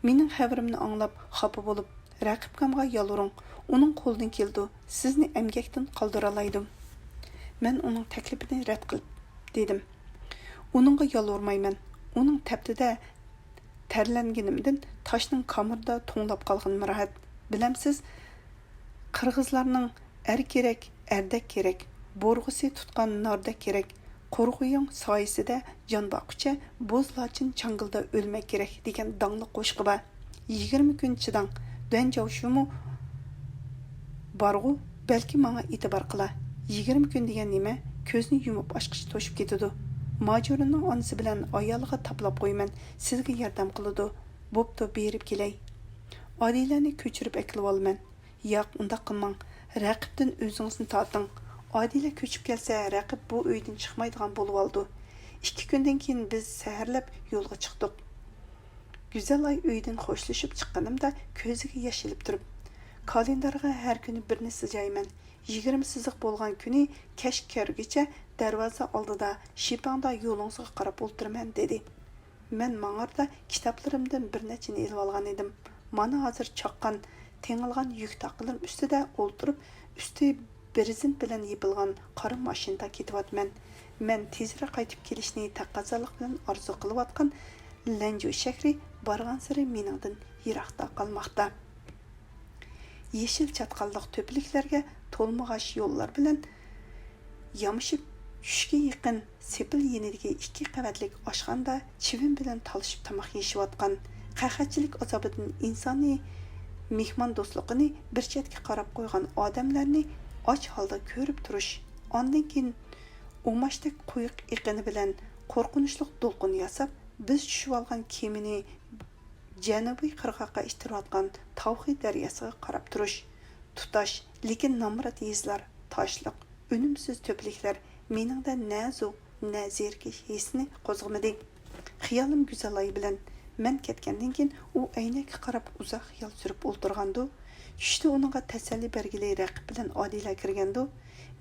مېنىڭ خەۋىرىمنى ئاڭلاپ خاپا بولۇپ، رەقىبكامغا يالۋۇرۇڭ، ئۇنىڭ قولىدىن كېلىدۇ، سىزنى ئەمگەكتىن قالدۇرالايدۇ. مەن ئۇنىڭ تەكلىپىنى رەت قىلىپ دېدىم. ئۇنىڭغا يالۋۇرمايمەن. ئۇنىڭ تەپتىدە تەرلەنگىنىمدىن تاشنىڭ كامىرىدا توڭلاپ قالغىنىم راھەت. بىلەمسىز، قىرغىزلارنىڭ ئەر كېرەك، ئەردەك كېرەك، بورغىسى تۇتقان ناردەك كېرەك، قورغىيۇڭ سايىسىدە جان باققۇچە بوز لاچىن چاڭگىلدا ئۆلمەك كېرەك دېگەن داڭلىق قوشىقى بار. يىگىرمە كۈن چىداڭ، دۇەن جاۋشۇمۇ بارغۇ، بەلكى ماڭا ئېتىبار قىلا. يىگىرمە كۈن دېگەن نېمە؟ كۆزنى يۇمۇپ ئاچقىچە توشۇپ كېتىدۇ. ماجۇرىنىڭ ئانىسى بىلەن ئايالىغا تاپىلاپ قويىمەن، سىزگە ياردەم قىلىدۇ. بوپتۇ، بېرىپ كېلەي. ئادىلەنى كۆچۈرۈپ ئەكېلىۋالىمەن. ياق، ئۇنداق قىلماڭ. رەقىبتىن ئۆزىڭىزنى تارتىڭ. ئادىلە كۆچۈپ كەلسە، رەقىب بۇ ئۆيدىن چىقمايدىغان بولۇۋالىدۇ. ئىككى كۈندىن كېيىن بىز سەھەرلەپ يولغا چىقتۇق. گۈزەلئاي ئۆيدىن خوشلىشىپ چىققىنىمدا كۆزىگە ياش ئېلىپ تۇرۇپ، كالېندارغا ھەر كۈنى بىرنى سىجايمەن. يىگىرمە سىزىق بولغان كۈنى كەچ كىرگىچە دەرۋازا ئالدىدا، شىپاڭدا يولىڭىزغا قاراپ ئولتۇرىمەن، دېدى. مەن ماڭاردا كىتابلىرىمدىن بىر نەچچىنى ئېلىۋالغان ئىدىم. مانا ھازىر چاققان، تېڭىلغان يۈك تاقىلىرىم ئۈستىدە ئولتۇرۇپ، ئۈستى بىرېزېنت بىلەن يېپىلغان قارا ماشىنىدا كېتىۋاتىمەن. مەن تېزرەك قايتىپ كېلىشنى تەقەززالىق بىلەن ئارزۇ قىلىۋاتقان لەنجۇ شەھىرى بارغانسېرى مېنىڭدىن يىراقتا قالماقتا. يېشىل چاتقاللىق تۆپىلىكلەرگە تولمىغاچ يوللار بىلەن يامىشىپ، چۈشكە يېقىن سېپىل يېنىدىكى ئىككى قەۋەتلىك ئاشخانىدا چىۋىن بىلەن تالىشىپ تاماق يېيىشىۋاتقان، قەھەتچىلىك ئازابىدىن ئىنسانىي مېھماندوستلۇقىنى بىر چەتكە قاراپ قويغان ئادەملەرنى ئاچ ھالدا كۆرۈپ تۇرۇش، ئاندىن كېيىن ئۇماچتەك قويۇق ئېقىنى بىلەن قورقۇنچلۇق دولقۇن ياساپ، بىز چۈشۈۋالغان كېمىنى جەنۇبىي قىرغاققا ئىتتىرىۋاتقان تاۋخۇي دەرياسىغا قاراپ تۇرۇش، تۇتاش، لېكىن نامرات يېزىلار، تاشلىق، ئۈنۈمسىز تۆپىلىكلەر مېنىڭدە نە زوق، نە زېرىكىش ھېسىنى قوزغىمىدى. خىيالىم گۈزەل ئاي بىلەن. مەن كەتكەندىن كېيىن ئۇ ئەينەككە قاراپ ئۇزاق خىيال سۈرۈپ ئولتۇرغاندۇ. چۈشتە ئۇنىڭغا تەسەللى بەرگىلى رەقىب بىلەن ئادىلە كىرگەندۇ.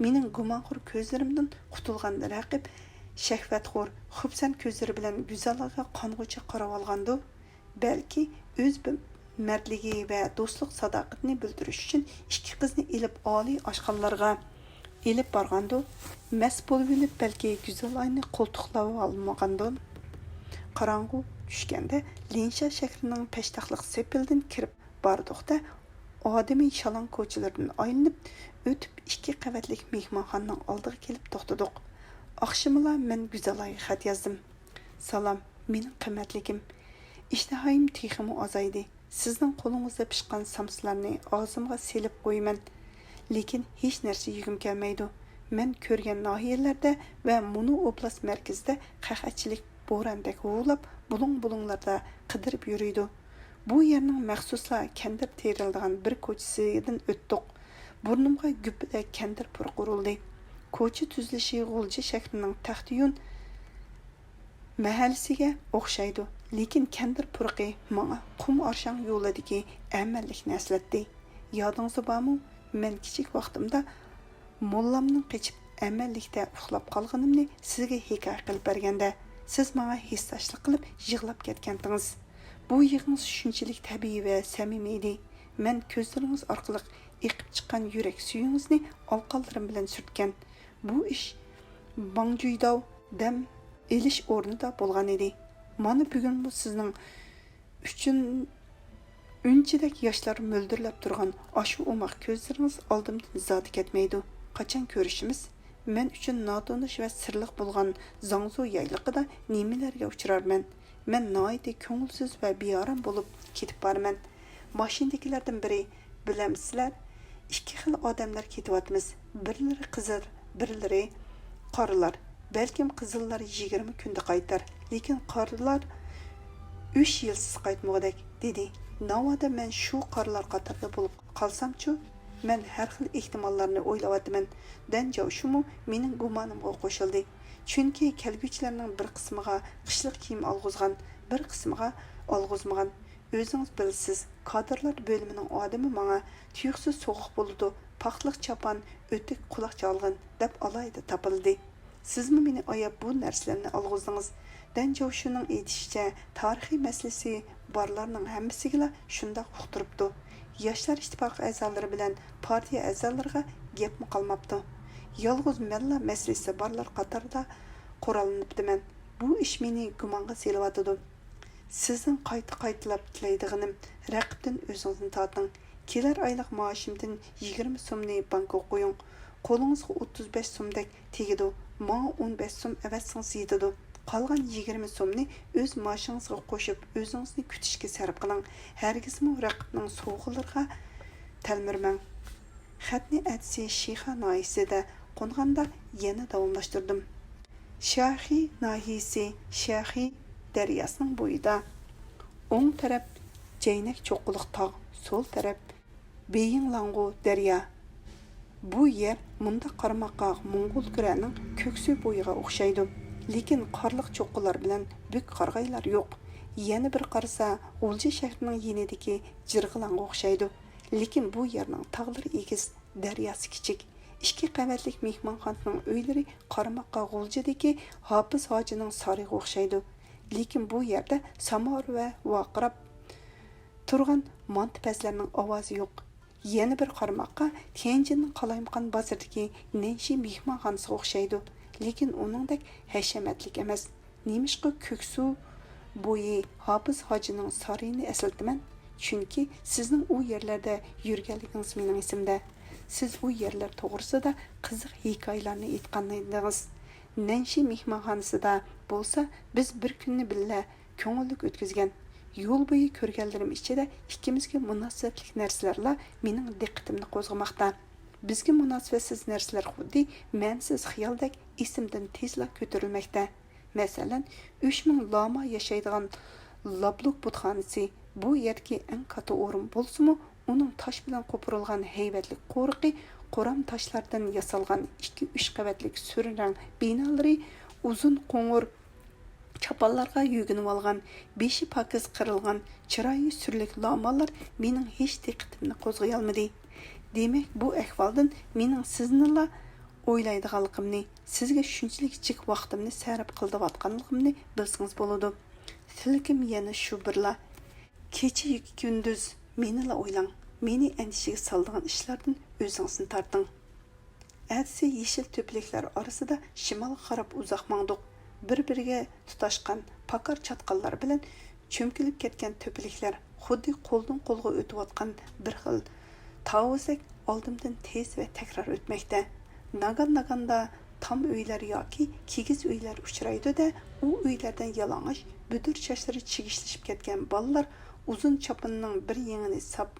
مېنىڭ گۇمانخور كۆزلىرىمدىن قۇتۇلغان رەقىب شەھۋەتخور، خۇپسەن كۆزلىرى بىلەن گۈزەل ئايغا قانغۇچە قاراۋالغاندۇ. بەلكى ئۆز بىر مەردلىكى ۋە دوستلۇق ساداقىتىنى بىلدۈرۈش ئۈچۈن ئىككى قىزنى ئېلىپ ئالىي ئاشخانىلارغا ئېلىپ بارغاندۇ. مەست بولۇۋېلىپ بەلكى گۈزەل ئاينى قولتۇقلاۋالمىغاندۇ. قاراڭغۇ چۈشكەندە لىنشا شەھىرىنىڭ پەشتاقلىق سېپىلدىن كىرىپ باردۇقتا، ئادىمى شالاڭ كوچىلىرىدىن ئايلىنىپ ئۆتۈپ، ئىككى قەۋەتلىك مېھمانخانىنىڭ ئالدىغا كېلىپ توختىدۇق. ئاخشىمىلا مەن گۈزەل ئايغا خەت يازدىم. سالام، مېنىڭ قىممەتلىكىم. ئىشتىھايىم تېخىمۇ ئازايدى. سىزنىڭ قولىڭىزدا پىشقان سامسىلارنى ئاغزىمغا سېلىپ قويىمەن. لېكىن ھېچ نەرسە يېگۈم كەلمەيدۇ. مەن كۆرگەن ناھىيەلەردە ۋە مۇنۇ ئوبلاست مەركىزىدە قەھەتچىلىك بوراندەك ھۇۋلاپ، بۇلۇڭ-بۇلۇڭلاردا قىدىرىپ يۈرىدۇ. بۇ يەرنىڭ مەخسۇسلا كەندىر تېرىلىدىغان بىر كوچىسىدىن ئۆتتۇق. بۇرنۇمغا گۈپپىدەك كەندىر پۇرىقى ئۇرۇلدى. كوچا تۈزۈلۈشى غۇلجا شەھىرىنىڭ تەختىيون مەھەللىسىگە ئوخشايدۇ، لېكىن كەندىر پۇرىقى ماڭا قۇم ئارشاڭ يولىدىكى ئەمەنلىكنى ئەسلەتتى. يادىڭىزدا بارمۇ؟ مەن كىچىك ۋاقتىمدا موللامنىڭ قېچىپ ئەمەنلىكتە ئۇخلاپ قالغىنىمنى سىزگە ھېكايە قىلىپ بەرگەندە، سىز ماڭا ھېسداشلىق قىلىپ يىغلاپ كەتكەنتىڭىز. بۇ يىغىڭىز شۇنچىلىك تەبىئىي ۋە سەمىمىي ئىدى. مەن كۆزلىرىڭىز ئارقىلىق ئېقىپ چىققان يۈرەك سۈيىڭىزنى ئالقانلىرىم بىلەن سۈرتكەن. بۇ ئىش باڭجۈيداۋ دەم ئېلىش ئورنىدا بولغان ئىدى. مانا بۈگۈنمۇ سىزنىڭ ئۈچۈن ئۈنچىدەك ياشلار مۆلدۈرلەپ تۇرغان ئاشۇ ئوماق كۆزلىرىڭىز ئالدىمدىن زادى كەتمەيدۇ. قاچان كۆرۈشىمىز؟ مەن ئۈچۈن ناتونۇش ۋە سىرلىق بولغان زاڭزۇ يايلىقىدا نېمىلەرگە ئۇچرارمەن؟ مەن ناھايىتى كۆڭۈلسىز ۋە بىئارام بولۇپ كېتىپ بارىمەن. ماشىنىدىكىلەردىن بىرى، بىلەمسىلەر، ئىككى خىل ئادەملەر كېتىۋاتىمىز. بىرلىرى قىزىل، بىرلىرى قارىلار. بەلكىم قىزىللار يىگىرمە كۈندە قايتار، لېكىن قارىلار ئۈچ يىلسىز قايتمىغۇدەك، دېدى. ناۋادا مەن شۇ قارىلار قاتارىدا بولۇپ قالسامچۇ؟ مەن ھەر خىل ئېھتىماللارنى ئويلاۋاتىمەن. دەن جاۋشۇمۇ مېنىڭ گۇمانىمغا قوشۇلدى. چۈنكى كەلگۈچىلەرنىڭ بىر قىسمىغا قىشلىق كىيىم ئالغۇزغان، بىر قىسمىغا ئالغۇزمىغان. ئۆزىڭىز بىلىسىز، كادىرلار بۆلۈمىنىڭ ئادىمى ماڭا تۇيۇقسىز سوغۇق بولىدۇ، پاختىلىق چاپان، ئۆتۈك، قۇلاق چالغىن دەپ ئالاھىدە تاپىلدى. سىزمۇ مېنى ئاياپ بۇ نەرسىلەرنى ئالغۇزدىڭىز. دەن جاۋشۇنىڭ ئېيتىشىچە، تارىخىي مەسىلىسى بارلارنىڭ ھەممىسىگىلا شۇنداق ئۇقتۇرۇپتۇ. ياشلار ئىتتىپاقى ئەزالىرى بىلەن پارتىيە ئەزالىرىغا گەپمۇ قالماپتۇ. يالغۇز مەنلا مەسىلىسى بارلار قاتارىدا قوراللىنىپتىمەن. بۇ ئىش مېنى گۇمانغا سېلىۋاتىدۇ. سىزدىن قايتا-قايتىلاپ تىلەيدىغىنىم، رەقىبتىن ئۆزىڭىزنى تارتىڭ. كېلەر ئايلىق مائاشىمدىن يىگىرمە سومنى بانكىغا قويۇڭ. قولىڭىزغا ئوتتۇز بەش سومدەك تېگىدۇ. ماڭا ئون بەش سوم ئەۋەتسىڭىز يېتىدۇ. قالغان يىگىرمە سومنى ئۆز مائاشىڭىزغا قوشۇپ، ئۆزىڭىزنى كۈتۈشكە سەرپ قىلىڭ. ھەرگىزمۇ رەقىبنىڭ سوۋغىلىرىغا تەلمۈرمەڭ. خەتنى ئەتىسى شىخا ناھىيەسىدە قونغاندا يەنە داۋاملاشتۇردۇم. شاخى ناھىيەسى شاخى دەرياسىنىڭ بويىدا. ئوڭ تەرەپ جەينەك چوققىلىق تاغ، سول تەرەپ بېيىڭلاڭغۇ دەريا. بۇ يەر مۇنداق قارىماققا موڭغۇلكۈرەنىڭ كۆكسۈ بويىغا ئوخشايدۇ. لېكىن قارلىق چوققىلار بىلەن بۈك قارىغايلار يوق. يەنە بىر قارىسا، غۇلجا شەھىرىنىڭ يېنىدىكى جىرغىلاڭغا ئوخشايدۇ. لېكىن بۇ يەرنىڭ تاغلىرى ئېگىز، دەرياسى كىچىك. ئىككى قەۋەتلىك مېھمانخانىنىڭ ئۆيلىرى قارىماققا غۇلجىدىكى ھاپىز ھاجىنىڭ سارىيىغا ئوخشايدۇ. لېكىن بۇ يەردە ساماۋار ۋە ۋارقىراپ تۇرغان مانتا پەزلەرنىڭ ئاۋازى يوق. يەنە بىر قارىماققا تيەنجىننىڭ قالايمىقان بازىرىدىكى نەنشى مېھمانخانىسىغا ئوخشايدۇ، لېكىن ئۇنىڭدەك ھەشەمەتلىك ئەمەس. نېمىشقا كۆكسۇ بويى ھاپىز ھاجىنىڭ سارىيىنى ئەسلىتىمەن، چۈنكى سىزنىڭ ئۇ يەرلەردە يۈرگەنلىكىڭىز مېنىڭ ئېسىمدە. سىز ئۇ يەرلەر توغرىسىدا قىزىق ھېكايىلەرنى ئېيتقانىدىڭىز. نەنشى مېھمانخانىسىدا بولسا بىز بىر كۈننى بىللە كۆڭۈللۈك ئۆتكۈزگەن. يول بويى كۆرگەنلىرىم ئىچىدە ئىككىمىزگە مۇناسىۋەتلىك نەرسىلەرلا مېنىڭ دىققىتىمنى قوزغىماقتا. بىزگە مۇناسىۋەتسىز نەرسىلەر خۇددى مەنىسىز خىيالدەك ئېسىمدىن تېزلا كۆتۈرۈلمەكتە. مەسىلەن، ئۈچ مىڭ لاما ياشايدىغان لابلۇك بۇتخانىسى بۇ يەردىكى ئەڭ كاتتا ئورۇن بولسىمۇ، ئۇنىڭ تاش بىلەن قوپۇرۇلغان ھەيۋەتلىك قورۇقى، قورام تاشلاردىن ياسالغان ئىككى، ئۈچ قەۋەتلىك سۈرە رەڭ بىنالىرى، ئۇزۇن قوڭۇر چاپانلارغا يۆگىنىۋالغان، بېشى پاكىز قىرىلغان، چىرايى سۈرلۈك لامالار مېنىڭ ھېچ دىققىتىمنى قوزغىيالمىدى. دېمەك، بۇ ئەھۋالدىن مېنىڭ سىزنىلا ئويلايدىغانلىقىمنى، سىزگە شۇنچىلىك جىق ۋاقتىمنى سەرپ قىلىۋاتقانلىقىمنى بىلسىڭىز بولىدۇ. تىلىكىم يەنە شۇ بىرلا. كېچە-كۈندۈز مېنىلا ئويلاڭ، مېنى ئەندىشىگە سالىدىغان ئىشلاردىن ئۆزىڭىزنى تارتىڭ. ئەتىسى يېشىل تۆپىلىكلەر ئارىسىدا شىمالغا قاراپ ئۇزاق ماڭدۇق. بىر-بىرىگە تۇتاشقان پاكار چاتقاللار بىلەن چۆمكىلىپ كەتكەن تۆپىلىكلەر خۇددى قولدىن قولغا ئۆتۈۋاتقان بىر خىل تاۋۇزدەك ئالدىمدىن تېز ۋە تەكرار ئۆتمەكتە. ناگان-ناگاندا تام ئۆيلەر ياكى كىگىز ئۆيلەر ئۇچرايدۇ-دە، ئۇ ئۆيلەردىن يالىڭاچ بۈدۈر چاچلىرى چىگىشلىشىپ كەتكەن بالىلار ئۇزۇن چاپىنىنىڭ بىر يېڭىنى ساپ-،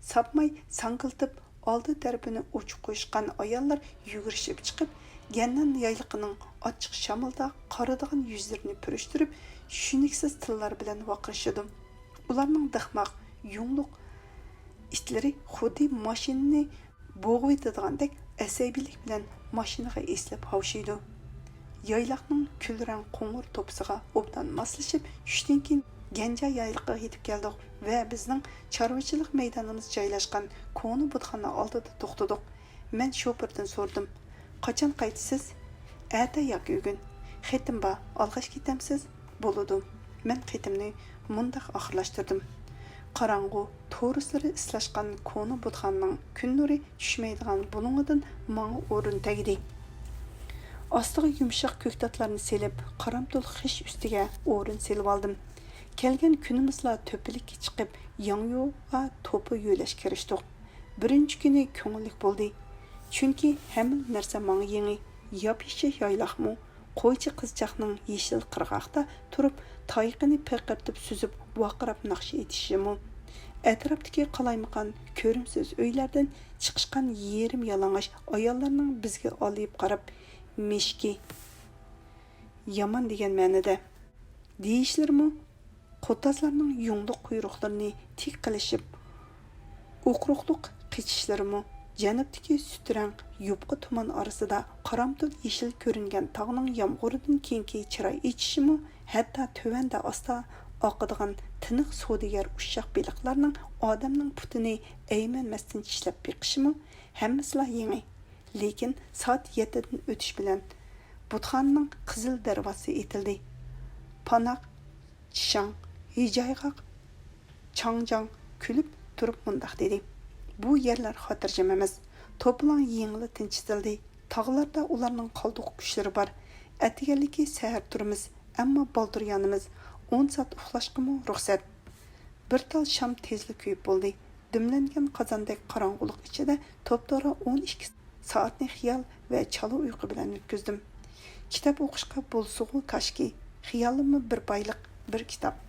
ساپماي ساڭگىلىتىپ، ئالدى تەرىپىنى ئوچۇق قويۇشقان ئاياللار يۈگۈرۈشۈپ چىقىپ، گەننەن يايلىقىنىڭ ئاچچىق شامىلىدا قارىدىغان يۈزلىرىنى پۈرۈشتۈرۈپ، چۈشىنىكسىز تىللار بىلەن ۋارقىرىشىدۇ. ئۇلارنىڭ دىخماق، يۇڭلۇق ئىتلىرى خۇددى ماشىنىنى بوغۇۋېتىدىغاندەك ئەسەبىيلىك بىلەن ماشىنىغا ئېسىلىپ ھاۋشىيدۇ. يايلاقنىڭ كۈل رەڭ قوڭۇر توپىسىغا ئوبدان ماسلىشىپ، چۈشتىن كېيىن گەنجا يايلىقىغا يېتىپ كەلدۇق ۋە بىزنىڭ چارۋىچىلىق مەيدانىمىز جايلاشقان كونا بۇتخانا ئالدىدا توختىدۇق. مەن شوپۇردىن سورىدىم، «قاچان قايتىسىز؟ ئەتە ياكى بۈگۈن؟ خېتىم بار، ئالغاچ كېتەمسىز؟» «بولىدۇ.» مەن خېتىمنى مۇنداق ئاخىرلاشتۇردۇم، «قاراڭغۇ، تورۇسلىرى ئىسلاشقان كونا بۇتخانىنىڭ كۈن نۇرى چۈشمەيدىغان بۇلۇڭىدىن ماڭا ئورۇن تەگدى.» ئاستىغا يۇمشاق كۆكتاتلارنى سېلىپ، قارامتۇل خىش ئۈستىگە ئورۇن سېلىۋالدىم. كەلگەن كۈنىمىزلا تۆپىلىككە چىقىپ، ياڭيۇغا توپا يۆلەشكە كىرىشتۇق. بىرىنچى كۈنى كۆڭۈللۈك بولدى. چۈنكى ھەممىلا نەرسە ماڭا يېڭى. ياپيېشىل يايلاقمۇ، قويچى قىزچاقنىڭ يېشىل قىرغاقتا تۇرۇپ، تايىقىنى پىرقىرىتىپ سۈزۈپ، ۋارقىراپ ناخشا ئېيتىشىمۇ، ئەتراپتىكى قالايمىقان، كۆرۈمسىز ئۆيلەردىن چىقىشقان يېرىم يالىڭاچ ئاياللارنىڭ بىزگە ئالىيىپ قاراپ، مىشكى، يامان دېگەن مەنىدە، دېيىشلىرىمۇ، قوتازلارنىڭ يۇڭلۇق قۇيرۇقلىرىنى تىك قىلىشىپ، ئوقرۇقلۇق قېچىشلىرىمۇ، جەنۇبتىكى سۈت رەڭ يۇپقا تۇمان ئارىسىدا قارامتۇل يېشىل كۆرۈنگەن تاغنىڭ يامغۇرىدىن كېيىنكى چىراي ئېچىشىمۇ، ھەتتا تۆۋەندە ئاستا ئاقىدىغان تىنىق سودىگەر ئۇششاق بېلىقلارنىڭ ئادەمنىڭ پۇتىنى ئەيمەنمەستىن چىشلەپ بېقىشىمۇ، ھەممىسىلا يېڭى. لېكىن سائەت يەتتىدىن ئۆتۈش بىلەن بۇتخانىنىڭ قىزىل دەرۋازىسى ئېتىلدى. پاناق، چىشاڭ، ھىجايغاق، چاڭجاڭ كۈلۈپ تۇرۇپ مۇنداق دېدى، «بۇ يەرلەر خاتىرجەم ئەمەس. توپىلاڭ يېڭىلا تىنچىتىلدى. تاغلاردا ئۇلارنىڭ قالدۇق كۈچلىرى بار. ئەتىگەنلىكى سەھەر تۇرىمىز، ئەمما بالدۇر يانىمىز. ئون سائەت ئۇخلاشقىمۇ رۇخسەت.» بىر تال شام تېزلا كۆيۈپ بولدى. دۈملەنگەن قازاندەك قاراڭغۇلۇق ئىچىدە توپتوغرا ئون ئىككى سائەتنى خىيال ۋە چالا ئۇيقۇ بىلەن ئۆتكۈزدۈم. كىتاب ئوقۇشقا بولسىغۇ كاشكى. خىيالىممۇ بىر بايلىق، بىر كىتاب.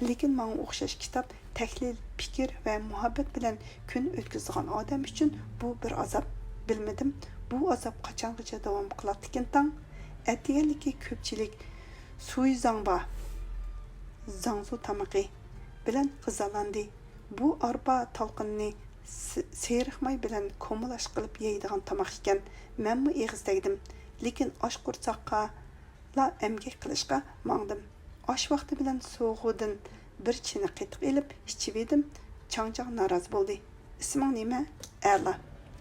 لېكىن ماڭا ئوخشاش كىتاب، تەھلىل، پىكىر ۋە مۇھەببەت بىلەن كۈن ئۆتكۈزىدىغان ئادەم ئۈچۈن بۇ بىر ئازاب. بىلمىدىم، بۇ ئازاب قاچانغىچە داۋام قىلاتتىكىن تاڭ. ئەتىگەنلىكى كۆپچىلىك سۇيزاڭبا، زاڭزۇ تامىقى بىلەن غىزالاندى. بۇ ئارپا تالقىنىنى س-، سېرىق ماي بىلەن كومىلاش قىلىپ يەيدىغان تاماق ئىكەن. مەنمۇ ئېغىز تەگدىم، لېكىن ئاچ قورساققىلا ئەمگەك قىلىشقا ماڭدىم. ئاش ۋاقتى بىلەن سوغۇدىن بىر چىنە قېتىق ئېلىپ ئىچىۋىدىم. چاڭجاڭ نارازى بولدى. «ئىسمىڭ نېمە؟» «ئەلا.»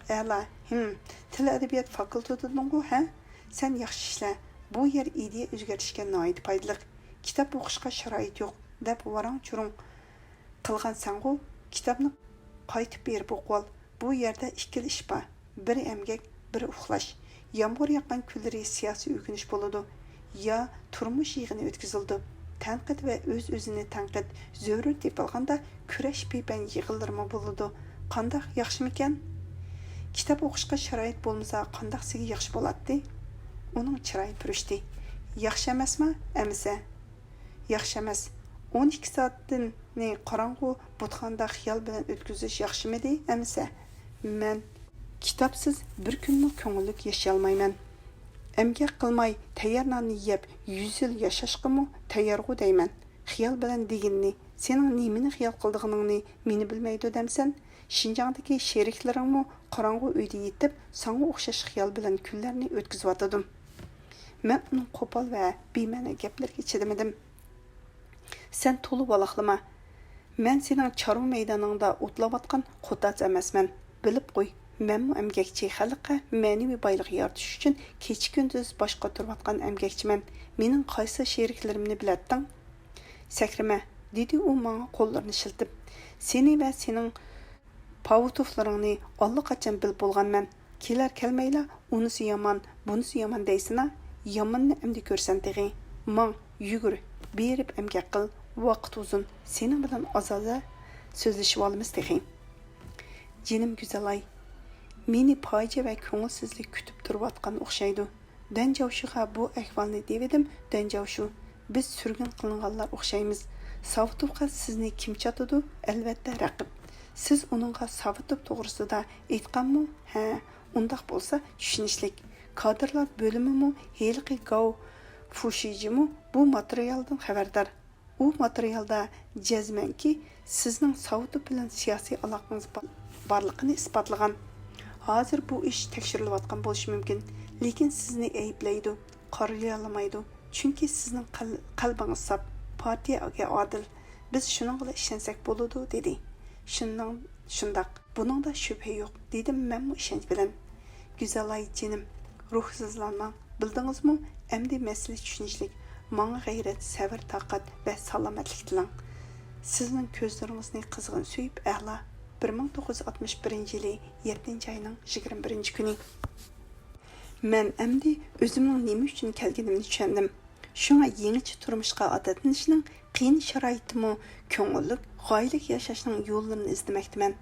«ئەلا، ھىم، تىل ئەدەبىيات فاكۇلتېتىدىنغۇ، ھە؟ سەن ياخشى ئىشلە. بۇ يەر ئىدىيە ئۆزگەرتىشكە ناھايىتى پايدىلىق. كىتاب ئوقۇشقا شارائىت يوق، دەپ ۋاراڭ-چۇرۇڭ قىلغانسەنغۇ؟ كىتابنى قايتىپ بېرىپ ئوقۇۋال. بۇ يەردە ئىككىلا ئىش بار، بىرى ئەمگەك، بىرى ئۇخلاش. يامغۇر ياغقان كۈنلىرى سىياسىي ئۆگىنىش بولىدۇ، يا تۇرمۇش يىغىنى ئۆتكۈزۈلىدۇ. تەنقىد ۋە ئۆز-ئۆزىنى تەنقىد، زۆرۈر تېپىلغاندا كۈرەش، پىپەن يىغىنلىرىمۇ بولىدۇ. قانداق، ياخشىمىكەن؟ كىتاب ئوقۇشقا شارائىت بولمىسا، قانداق سىزگە ياخشى بولاتتى؟ ئۇنىڭ چىرايى پۈرۈشتى. ياخشى ئەمەسما، ئەمىسە؟ ياخشى ئەمەس. ئون ئىككى سائەتنى قاراڭغۇ بۇتخانىدا خىيال بىلەن ئۆتكۈزۈش ياخشىمىدى، ئەمىسە؟ مەن كىتابسىز بىر كۈنمۇ كۆڭۈللۈك ياشىيالمايمەن. ئەمگەك قىلماي تەييار ناننى يەپ يۈز يىل ياشاشقىمۇ تەييارغۇ دەيمەن. خىيال بىلەن دېگىنىنى، سېنىڭ نېمىنى خىيال قىلىدىغىنىڭنى مېنى بىلمەيدۇ دەمسەن؟ شىنجاڭدىكى شېرىكلىرىڭمۇ قاراڭغۇ ئۆيدە يېتىپ، ساڭا ئوخشاش خىيال بىلەن كۈنلەرنى ئۆتكۈزۈۋاتىدۇ. مەن ئۇنىڭ قوپال ۋە بىمەنە گەپلىرىگە چىدىمىدىم. سەن تولا ۋالاقلىما. مەن سېنىڭ چارۋا مەيدانىڭدا ئوتلاۋاتقان قوتاز ئەمەسمەن. بىلىپ قوي، مەنمۇ ئەمگەكچى، خەلققە مەنىۋى بايلىق يارىتىش ئۈچۈن كېچە-كۈندۈز باش قاتۇرۇۋاتقان ئەمگەكچىمەن. مېنىڭ قايسى شېرىكلىرىمنى بىلەتتىڭ؟ سەكرىمە، دېدى ئۇ ماڭا قوللىرىنى شىلتىپ. سېنى ۋە سېنىڭ پاۋۇتوفلىرىڭنى ئاللىقاچان بىلىپ بولغانمەن. كېلەر كەلمەيلا، ئۇنىسى يامان، بۇنىسى يامان دەيسىنا؟ يامىنىنى ئەمدى كۆرسەن تېخى. ماڭ، يۈگۈر، بېرىپ ئەمگەك قىل، ۋاقىت ئۇزۇن، سېنىڭ بىلەن ئازادە سۆزلىشىۋالىمىز تېخى. جېنىم گۈزەلاي، مېنى پاجىئە ۋە كۆڭۈلسىزلىك كۈتۈپ تۇرۇۋاتقان ئوخشايدۇ. دەنجاۋشۇغا بۇ ئەھۋالنى دېۋىدىم، دەنجاۋشۇ، بىز سۈرگۈن قىلىنغانلار ئوخشايمىز. ساۋۇتوفقا سىزنى كىم چاتىدۇ؟ ئەلۋەتتە، رەقىب. سىز ئۇنىڭغا ساۋۇتوف توغرىسىدا ئېيتقانمۇ؟ ھە، ئۇنداق بولسا چۈشىنىشلىك. كادىرلار بۆلۈمىمۇ، ھېلىقى گاۋ فۇشىجىمۇ بۇ ماتېرىيالدىن خەۋەردار. ئۇ ماتېرىيالدا جەزمەنكى سىزنىڭ ساۋۇتوف بىلەن سىياسىي ئالاقىڭىز با-، بارلىقىنى ئىسپاتلىغان. ھازىر بۇ ئىش تەكشۈرۈلۈۋاتقان بولۇشى مۇمكىن، لېكىن سىزنى ئەيىبلەيدۇ، قارىلىيالىمايدۇ، چۈنكى سىزنىڭ قەل-، قەلبىڭىز ساپ، پارتىيەگە ئادىل. بىز شۇنىڭغىلا ئىشەنسەك بولىدۇ، دېدى. شۇنىڭ، شۇنداق، بۇنىڭدا شۈبھە يوق، دېدىم مەنمۇ ئىشەنچ بىلەن. گۈزەلاي جېنىم، روھسىزلانماڭ. بىلدىڭىزمۇ، ئەمدى مەسىلە چۈشىنىشلىك. ماڭا غەيرەت، سەۋر-تاقەت ۋە سالامەتلىك تىلەڭ. سىزنىڭ كۆزلىرىڭىزنى قىزغىن سۆيۈپ، ئەلا. بىر مىڭ توققۇز يۈز ئاتمىش بىرىنچى يىلى يەتتىنچى ئاينىڭ يىگىرمە بىرىنچى كۈنى. مەن ئەمدى ئۆزۈمنىڭ نېمە ئۈچۈن كەلگىنىمنى چۈشەندىم. شۇڭا يېڭىچە تۇرمۇشقا ئادەتلىنىشنىڭ قىيىن شارائىتىمۇ كۆڭۈللۈك، غايىلىك ياشاشنىڭ يوللىرىنى ئىزدىمەكتىمەن.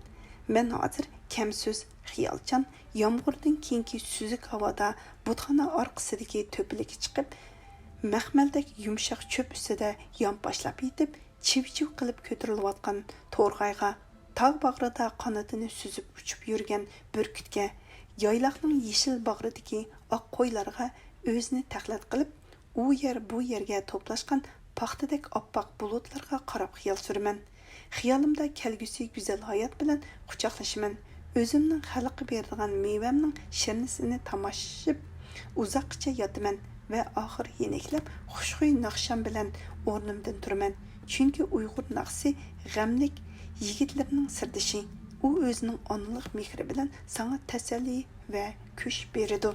مەن ھازىر كەمسۆز، خىيالچان، يامغۇردىن كېيىنكى سۈزۈك ھاۋادا بۇتخانا ئارقىسىدىكى تۆپىلىككە چىقىپ، مەخمەلدەك يۇمشاق چۆپ ئۈستىدە يانپاشلاپ يېتىپ، چىۋ-چىۋ قىلىپ كۆتۈرۈلۈۋاتقان تورغايغا، تاغ باغرىدا قانىتىنى سۈزۈپ ئۇچۇپ يۈرگەن بۈركۈتكە، يايلاقنىڭ يېشىل باغرىدىكى ئاق قويلارغا ئۆزىنى تەقلىد قىلىپ، ئۇ يەر بۇ يەرگە توپلاشقان پاختىدەك ئاپئاق بۇلۇتلارغا قاراپ خىيال سۈرىمەن. خىيالىمدا كەلگۈسى گۈزەل ھايات بىلەن قۇچاقلىشىمەن. ئۆزۈمنىڭ خەلققە بېرىدىغان مېۋەمنىڭ شىرنىسىنى تاماشىپ، ئۇزاققىچە ياتىمەن ۋە ئاخىر يېنىكلەپ، خۇشخۇي ناخشام بىلەن ئورنۇمدىن تۇرىمەن. چۈنكى ئۇيغۇر ناخشىسى غەملىك يىگىتلەرنىڭ سىردىشى. ئۇ ئۆزىنىڭ ئانىلىق مېھرى بىلەن ساڭا تەسەللى ۋە كۈچ بېرىدۇ.